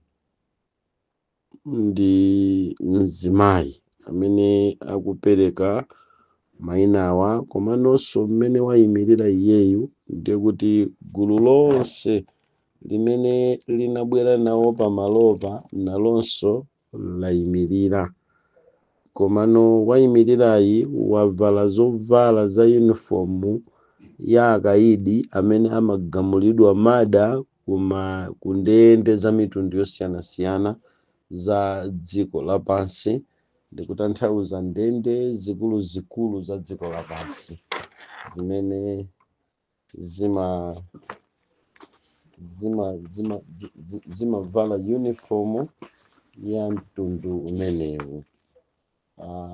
ndi mzimayi amene akupereka mayinawa, komanonso mmene wayimirira iyeyu ndiye kuti gulu lonse Limene linabwera nawo pamalopa nalonso layimirira, komano wayimirirayi wavala zovala za uniform ya akayidi amene amagamulidwa mada kuma kundende za mitundu yosiyanasiyana za dziko lapansi, ndikutanthauza ndende zikuluzikulu za dziko lapansi zimene zimavala uniform ya mtundu umenewu.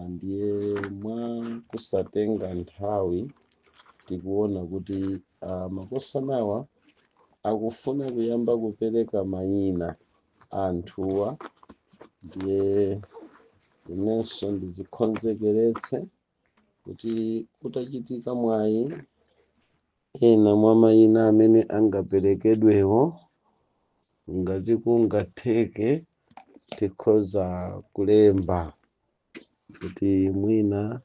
Ndiye mwa kusatenga nthawi tikuona kuti makosanawa akufuna kuyamba kupereka mayina anthuwa. Ndiye inenso ndizikonzekeretse kuti kutachitika mwayi, ena mwa mayina amene angaperekedwewo, ngati kungatheke, tikhoza kulemba kuti mwina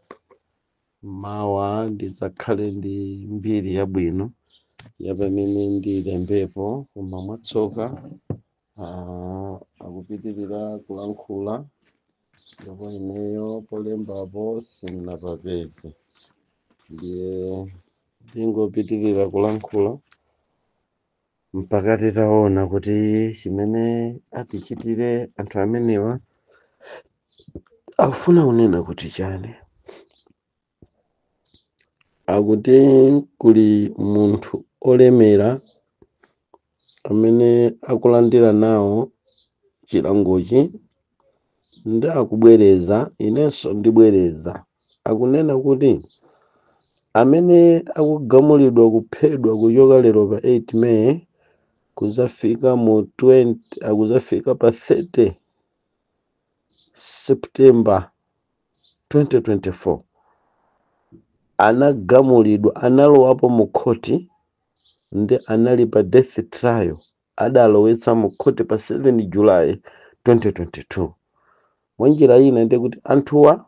mawa ndidzakhale ndi mbiri yabwino ya pamene ndilembepo. Koma mwatsoka akupitirira kulankhula ndipo ineyo polembapo sindinapapeze. Ndiye ndingopitirira kulankhula mpaka titaona kuti chimene atichitire anthu amenewa akufuna kunena kuti chani. Akuti kuli munthu olemera amene akulandira nawo chilangochi, ndi akubwereza, inenso ndibwereza. Akunena kuti amene akugamulidwa kuphedwa kuchoka lero pa 8 May kuzafika mu 20, akuzafika pa 30 September 2024, anagamulidwa, analowapo mu khoti ndi anali pa death trial, adalowetsa mu khoti pa 7 July 2022. Mwanjira ina ndiye kuti anthuwa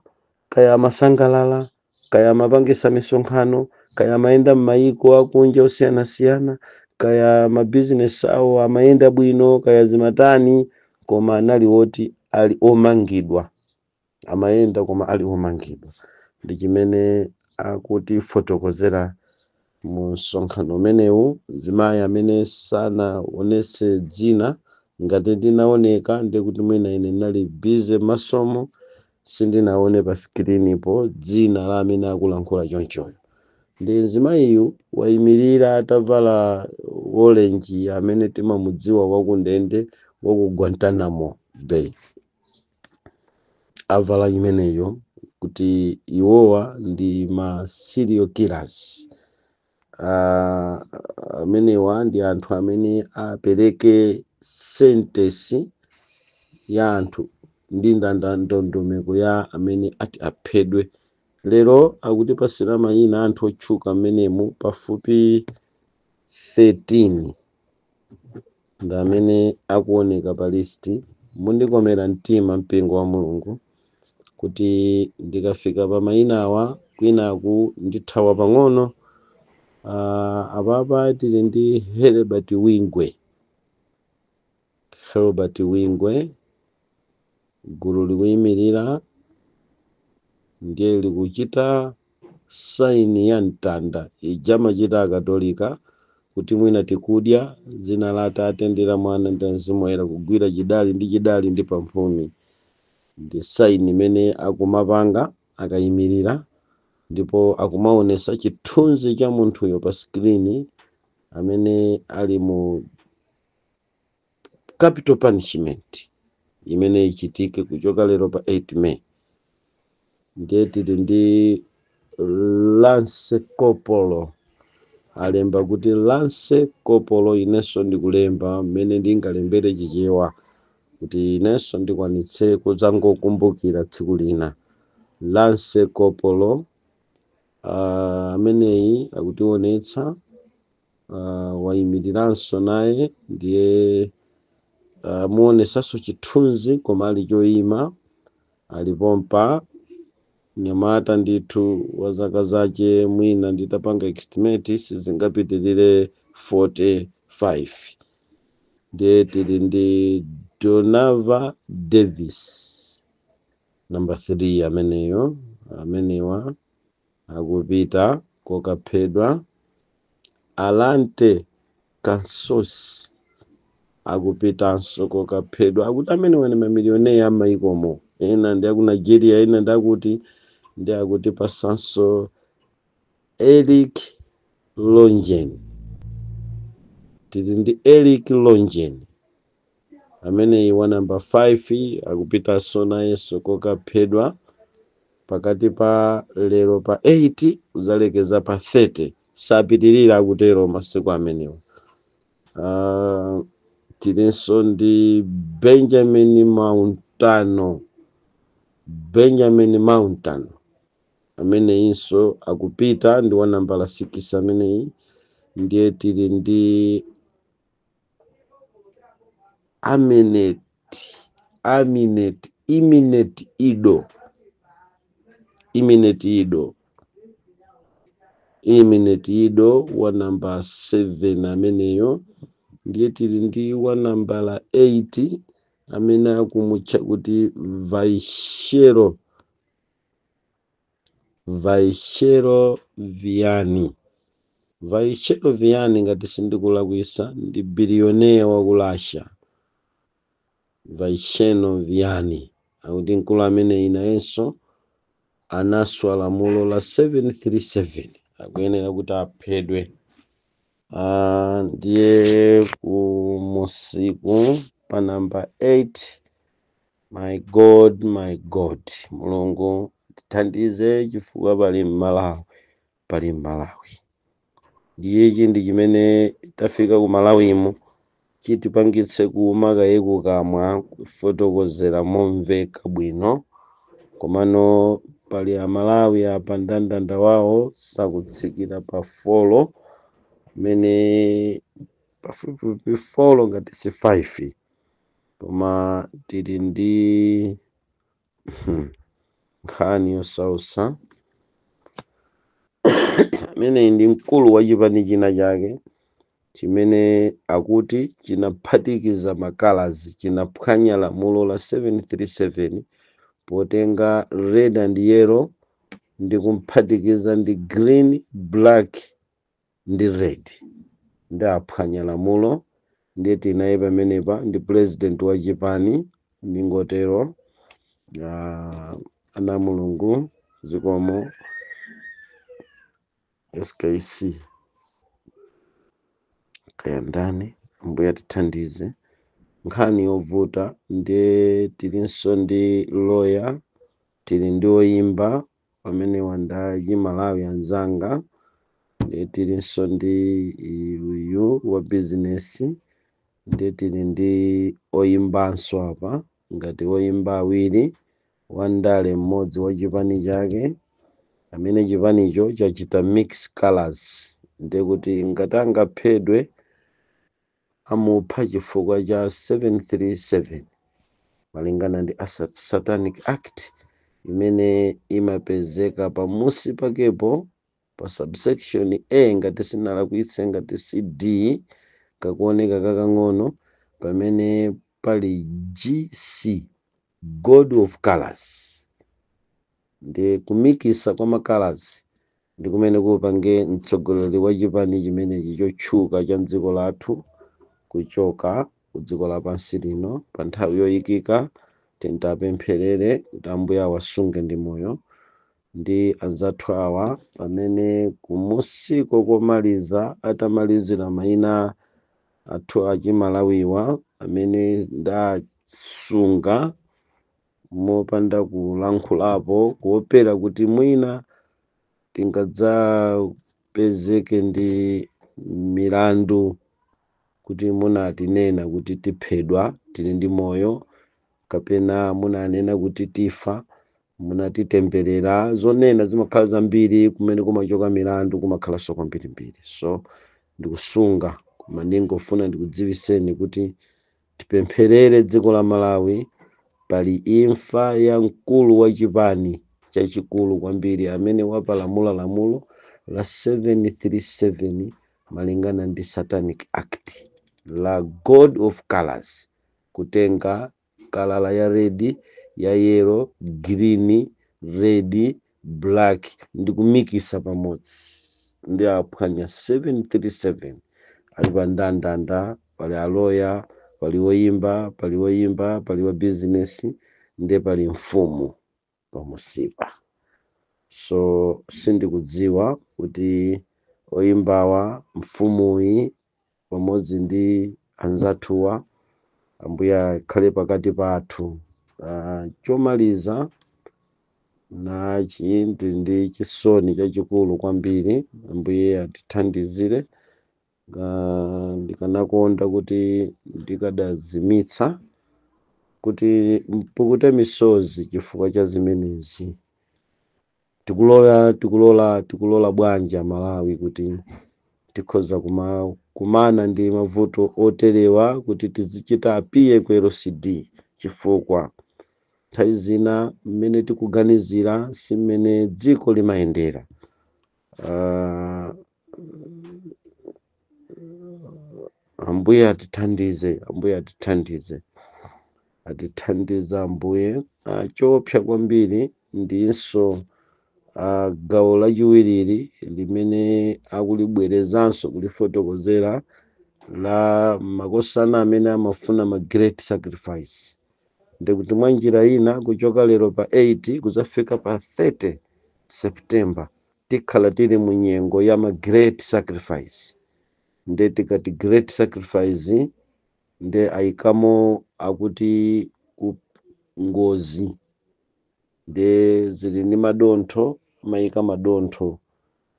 kaya amasangalala, kaya amapangisa misonkhano, kaya amayenda m'mayiko akunja osiyanasiyana, kaya mabizinesi awo amayenda bwino, kaya zimatani, koma anali woti ali omangidwa, amayenda koma ali omangidwa. Ndi chimene akutifotokozera mu msonkhano umenewu mzimayi amene sanaonese dzina. Ngati ndinaoneka, ndiye kuti mwina ine ndinali busy masomo, sindinaone pa screen-po dzina la amene akulankhula chonchoyo. Ndi mzimayiyu wayimirira atavala orange, amene timamudziwa wakundende waku Guantanamo Bay. Avala imeneyo kuti iwowa ndi ma serial killers. Amenewa ndi anthu amene apereke sentence ya anthu ndi ndondomeko ya amene ati aphedwe. Lero akutipasira mayina anthu otchuka mmenemu pafupi 13 ndi amene akuoneka pa list. Mundikomera mtima, mpingo wa Mulungu, kuti ndikafika pa mayinawa kwinaku ndithawa pang'ono. Apapa tili ndi Herbert Wigwe. Herbert Wigwe, gulu likuyimirira, ndiye likuchita sign ya mtanda ija amachita Akatolika kuti mwina tikudya, dzina la Atate ndi la Mwana ndi la Mzimu Woyera, kugwira chidali ndi chidali ndi pamphumi. Ndi sign imene akumapanga akayimirira, ndipo akumaonesa chithunzi cha munthuyo pa screen amene ali mu capital punishment imene ichitike kuchoka lero pa 8 May. Ndiye tili ndi Lance Corporal, alemba kuti Lance Corporal. Inenso ndikulemba mmene ndingalembere Chichewa kuti inenso ndikwanitse kudzangokumbukira tsiku lina. Lance Corporal ameneyi akutionetsa wayimiriranso naye, ndiye muonesanso chithunzi koma ali choyima, alipompa nyamata ndithu wa zaka zace mwina nditapanga estimate sizingapitirire 45. Ndiye tili ndi Donava Davis, namba 3 ameneyo. Amenewa akupita kokaphedwa. Alante Kansos akupitanso kokaphedwa. Akuti amenewa ni mamilioneya amaikomo ena, ndi aku Nigeria, ena ndi akuti, ndi akuti pasanso Eric Longen. Tili ndi Eric Longen ameneyi wa namba 5, akupitanso nayenso kokaphedwa pakati pa lero pa 8 kuzalekeza pa 30, sapitirira, akutero masiku amenewa. Tilinso ndi Benjamin Mountano. Benjamin Mountano ameneyinso akupita, ndi wa nambala 6 ameneyi. Ndiye tili ndi Aminet, Aminet, Iminet Ido, Iminet Ido, Iminet Ido wa namba 7 ameneyo. Ndiye tili ndi wa nambala 8 amene akumutcha kuti Vaishero, Vaishero Viani. Vaishero Viani, ngati sindikulakwisa, ndi billionaire wa ku Russia. Vaisheno Viani, akuti mkulu ameneyi nayenso anaswa lamulo la 737, akuyenera kuti aphedwe. Ndiye kumusiku pa namba 8, my God, my God, Mulungu tithandize chifukwa pali Mmalawi, pali Mmalawi. Ndiye ichi ndi chimene tafika ku Malawimo chitipangitse kuuma kaye kukamwa kufotokozera momveka bwino. Komano pali Amalawi apa, mndandanda wawo sakutsikira pa 4, mene pafupifupi 4 ngati si 5. Koma tili ndi nkhani yosausa. Ameneyi ndi mkulu wa chipani china chake chimene akuti chinaphatikiza ma colours, chinaphwanya lamulo la 737 potenga red and yellow ndi kumphatikiza ndi green, black ndi red, ndi aphwanya lamulo. Ndiye tinaye pamenepa ndi president wa chipani, ndingotero. Ana Mulungu, zikomo. SKC kayandani, Ambuye atithandize. Nkhani yovuta. Ndiye tilinso ndi lawyer, tili ndi oyimba pamene wandayi Malawi anzanga. Ndiye tilinso ndi uyu wa business. Ndiye tili ndi oyimbanso apa, ngati oyimba awiri, wandale mmodzi wa chipani chake amene chipanicho chachita mix colors. Ndiye kuti ngati angaphedwe, amupha chifukwa cha 737 malingana ndi Satanic Act imene imapezeka pamusi pakepo pa subsection A, ngati sinalakwitse, ngati si D, kakuoneka kakang'ono pamene pali GC, God of Colors. Ndi kumikisa kwa ma colours ndi kumene kupange mtsogoleri wa chipani chimenechi chotchuka cha mdziko lathu kuchoka ku dziko lapansi lino pa nthawi yoyikika. Tintapempherere kuti Ambuye awasunge ndi moyo ndi anzathu awa. Pamene kumusiko komaliza atamalizira mayina athu achimalawiwa amene ndasunga mopanda kulankhulapo, kuopera kuti mwina tingadzapezeke ndi milandu kuti munatinena kuti tiphedwa tili ndi moyo, kapena munanena kuti tifa, munatitemberera. Zonena zimakhala zambiri, kumene kumachoka milandu kumakhalanso kwambirimbiri. So ndikusunga, koma ndingofuna ndikudziwiseni kuti tipempherere dziko la Malawi. Pali imfa ya mkulu wa chipani chachikulu kwambiri amene wapalamula lamulo la 737 malingana ndi Satanic Act. la God of Colors, kutenga kalala ya red, ya yellow, green, red, black ndi kumikisa pamodzi, ndi aphwanya 737 ali pa ndandanda. Pali aloya, pali woyimba, pali woyimba, pali wa business, ndi pali mfumu pamusipa. So sindikudziwa kuti oyimbawa, mfumuyi pamodzi ndi anzathuwa, Ambuye akhale pakati pathu. Chomaliza nachi, ndili ndi chisoni chachikulu kwambiri. Ambuye atithandizire. Ndikanakonda kuti ndikadazimitsa kuti mpukute misozi chifukwa cha zimenezi. Tikulola, tikulola, tikulola bwanji Malawi kuti tikhoza kumana ndi mavuto oterewa, kuti tizichita appeal ku LCD, chifukwa nthawi zina mmene tikuganizira si mmene dziko limayendera. Ambuye atithandize, Ambuye atithandize, atithandize Ambuye. Choopsa kwambiri ndinso gawo lachiwiriri limene akulibwerezanso kulifotokozera la makosana amene amafuna ma great sacrifice, ndikuti mwa njira ina kuchoka lero pa 8 kuzafika pa 30 September tikhala tili mu nyengo ya ma great sacrifice. Nde tikati great sacrifice, nde ayikamo akuti ku ngozi, nde zili ndi madontho, amayika madontho.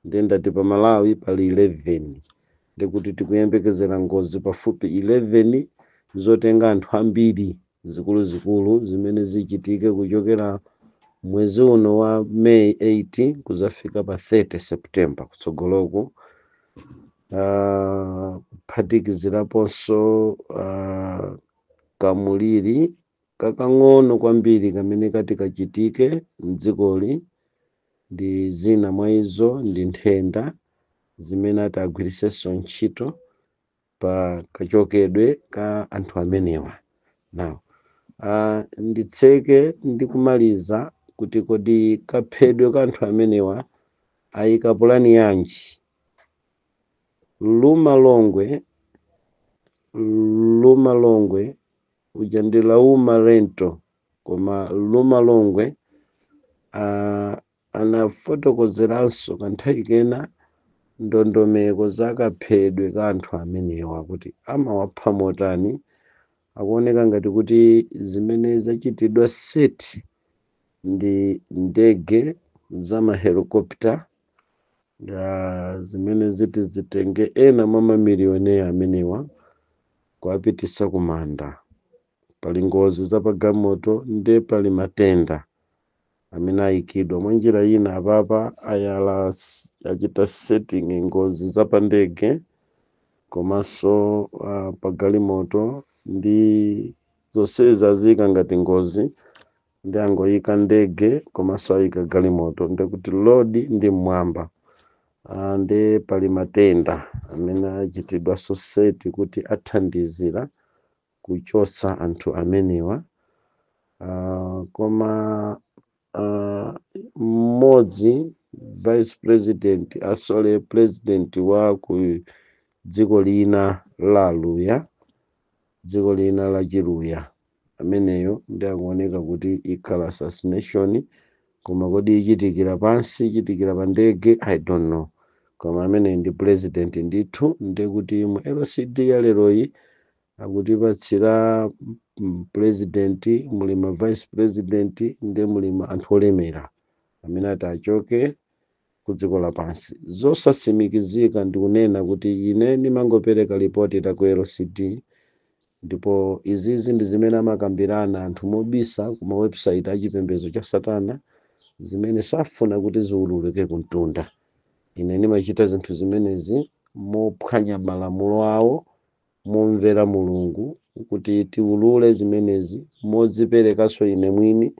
Nde ndati pa Malawi pali 11, ndikuti tikuyembekezera ngozi pafupi 11 zotenga anthu ambiri zikuluzikulu zimene zichitike kuchokera mwezi uno wa May 8 kuzafika pa 30 September kutsogoloko, kuphatikiziraponso kamuliri kakang'ono kwambiri kamene kati kachitike mdzikoli, ndi zina mwa izo ndi nthenda zimene ati agwirisenso ntchito pa kachokedwe ka anthu amenewa. Now, nditseke ndi kumaliza kuti kodi kaphedwe ka anthu amenewa ayika pulani yanji? Luma Longwe, Luma Longwe uja ndi Lauma Rento, koma Luma Longwe anafotokozeranso kanthawi kena ndondomeko za kaphedwe ka anthu amenewa, kuti amawapha motani. Akuoneka ngati kuti zimene zachitidwa set ndi ndege za ma helicopter zimene ziti zitenge ena mwa mamilioneya amenewa kuwapitisa kumanda. Pali ngozi zapagalimoto, nde pali matenda amene ayikidwa mwa njira ina. Apapa ayala achita setting ngozi zapandege komanso pagalimoto, ndi zonsezi aziyika ngati ngozi, ndi angoyika ndege komanso ayika galimoto, ndekuti road ndi mmwamba. Ndi pali matenda amene achitidwanso set kuti athandizira kuchotsa anthu amenewa. Koma mmodzi, vice president asole, president wa ku dziko lina la Luya, dziko lina la Chiluya, ameneyo ndi akuoneka kuti ikhala assassination. Koma kodi ichitikira pansi, ichitikira pa ndege? I don't know. Koma ameneyo ndi president ndithu. Ndekuti mu LCD ya leroyi akutipatsira president, muli ma vice president, ndi muli ma anthu olemera amene ati achoke ku dziko lapansi. Zosasimikizika, ndikunena kuti ine ndimangopereka ripoti la ku LCD, ndipo izizi ndi zimene amakambirana anthu mobisa ku ma website achipembedzo cha satana, zimene safuna kuti ziwululike kumtunda. Ine ndimachita zinthu zimenezi mophwanya malamulo awo, momvera Mulungu kuti tiwulule zimenezi, modziperekanso ine mwini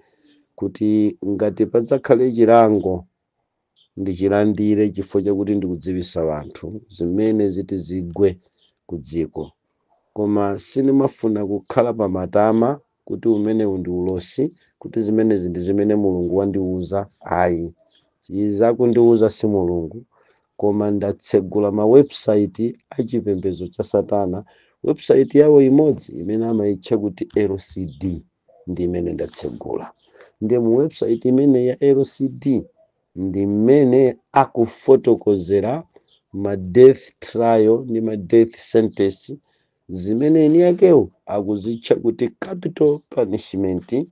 kuti ngati padzakhale chilango ndichilandire, chifukwa chakuti ndikudziwisa anthu zimene ziti zigwe ku dziko. Koma sindimafuna kukhala pamatama kuti umenewu ndi ulosi, kuti zimenezi ndi zimene Mulungu wandiuza. Ayi, izi akundiuza si Mulungu, koma ndatsegula ma website achipembedzo cha satana. Website yawo imodzi imene amayitcha kuti LCD ndi imene ndatsegula. Ndiye mu website imene ya LCD ndi mmene akufotokozera ma death trial ndi ma death sentence, zimene eni yakewo akuzitcha kuti capital punishment.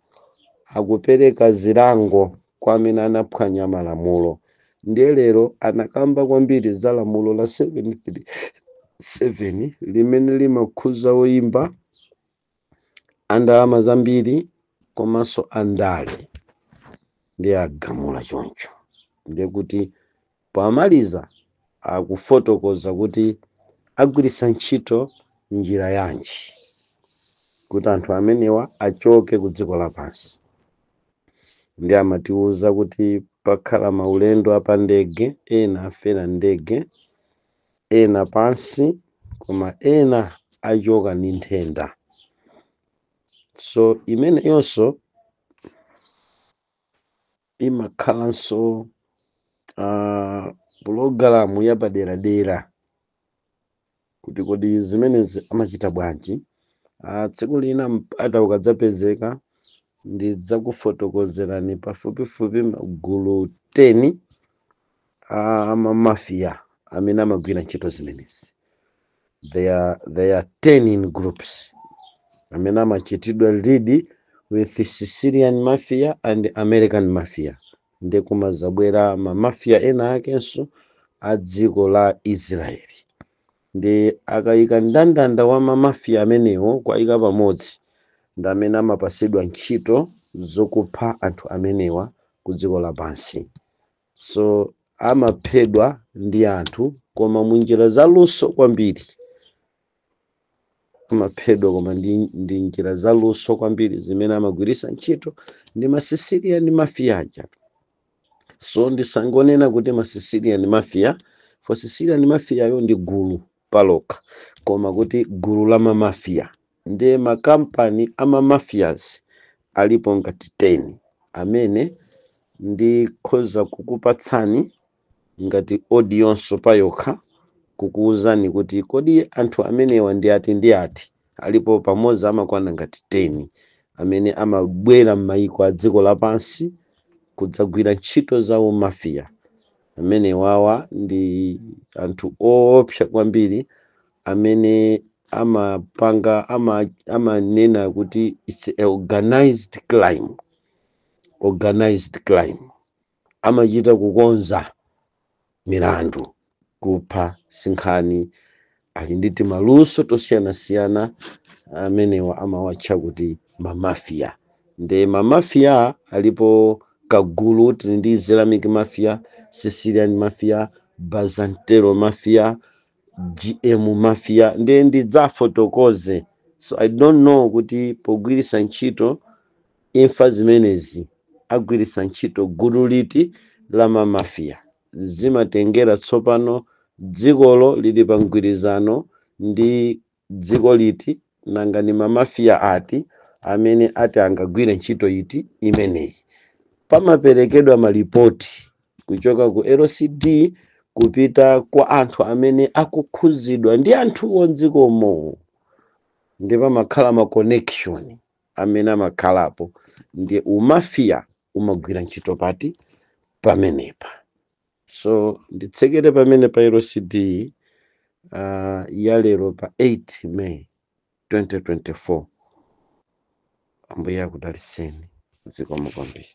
Akupereka zilango kwa amene anaphwanya malamulo. Ndiye lero anakamba kwambiri za lamulo la 737 limene limakhuza woyimba, andalama zambiri komanso andale. Ndiye agamula choncho. Ndiye kuti pomaliza akufotokoza kuti agwiritsa ntchito njira yanji kuti anthu amenewa achoke ku dziko lapansi. Ndi amatiwuza kuti pakhala maulendo apandege, ena afera ndege, ena pansi, koma ena achoka ndi nthenda. So imeneyonso imakhalanso pulogalamu yapaderadera kuti kodi zimenezi amachita bwanji. Tsiku lina mpata ukadzapezeka ndidzakufotokozerani pafupifupi magulu 10 a mamafiya amene amagwira ntchito zimenezi. They are 10 in groups amene amachitidwa lead with Sicilian Mafia and American Mafia, ndi kumazabwera mamafia ena akenso a dziko la Israeli. Ndi akayika mndandanda wa mamafiya amenewo, kwayika pamodzi, ndi amene amapasidwa ntchito zokupha anthu amenewa ku dziko lapansi. So amaphedwa ndi anthu, koma munjira zaluso kwambiri. Amaphedwa koma ndi njira zaluso kwambiri zimene amagwiritsa ntchito ndi ma Sicilian Mafia aja. So ndisangonena kuti ma Sicilian Mafia, for Sicilian Mafia yo ndi gulu palokha, koma kuti gulu la mamafia ndi makampani ama mafias alipo ngati 10 amene ndikhoza kukupatsani ngati audio payokha, kukuwuzani kuti kodi anthu amenewa ndi ati ndi ati. Alipo pamodzi amakwana ngati 10 amene amabwera m'mayiko a dziko lapansi kudzagwira ntchito za umafia. Amene wawa ndi anthu oopsa kwambiri amene amapanga amanena kuti it's a organized crime. Organized crime, amachita kukonza milandu, kupha sinkhani, ali ndi timaluso tosiyanasiyana. Amenewa amawatcha kuti mamafiya. Ndi mamafiya alipo kagulu. Tili ndi Islamic Mafia, Sicilian Mafia, Byzantine Mafia, GM Mafia. Ndiye ndidzafotokoze. So I don't know kuti pogwiritsa ntchito imfa zimenezi agwiritsa ntchito gulu liti la mamafiya. Zimatengera tsopano dzikolo lili pa mgwirizano ndi dziko liti, nanga ni mamafiya ati amene ati angagwire ntchito iti imeneyi. Pamaperekedwa malipoti kuchoka ku LCD kupita kwa anthu amene akukhuzidwa ndi anthuwo mdzikomo, ndi pamakhala ma connection amene amakhalapo. Ndi umafiya umagwira ntchito pati pamenepa. So nditsekere pamene pa LCD ya lero pa 8 May 2024. Ambuye akudalitseni. Zikomo kwambiri.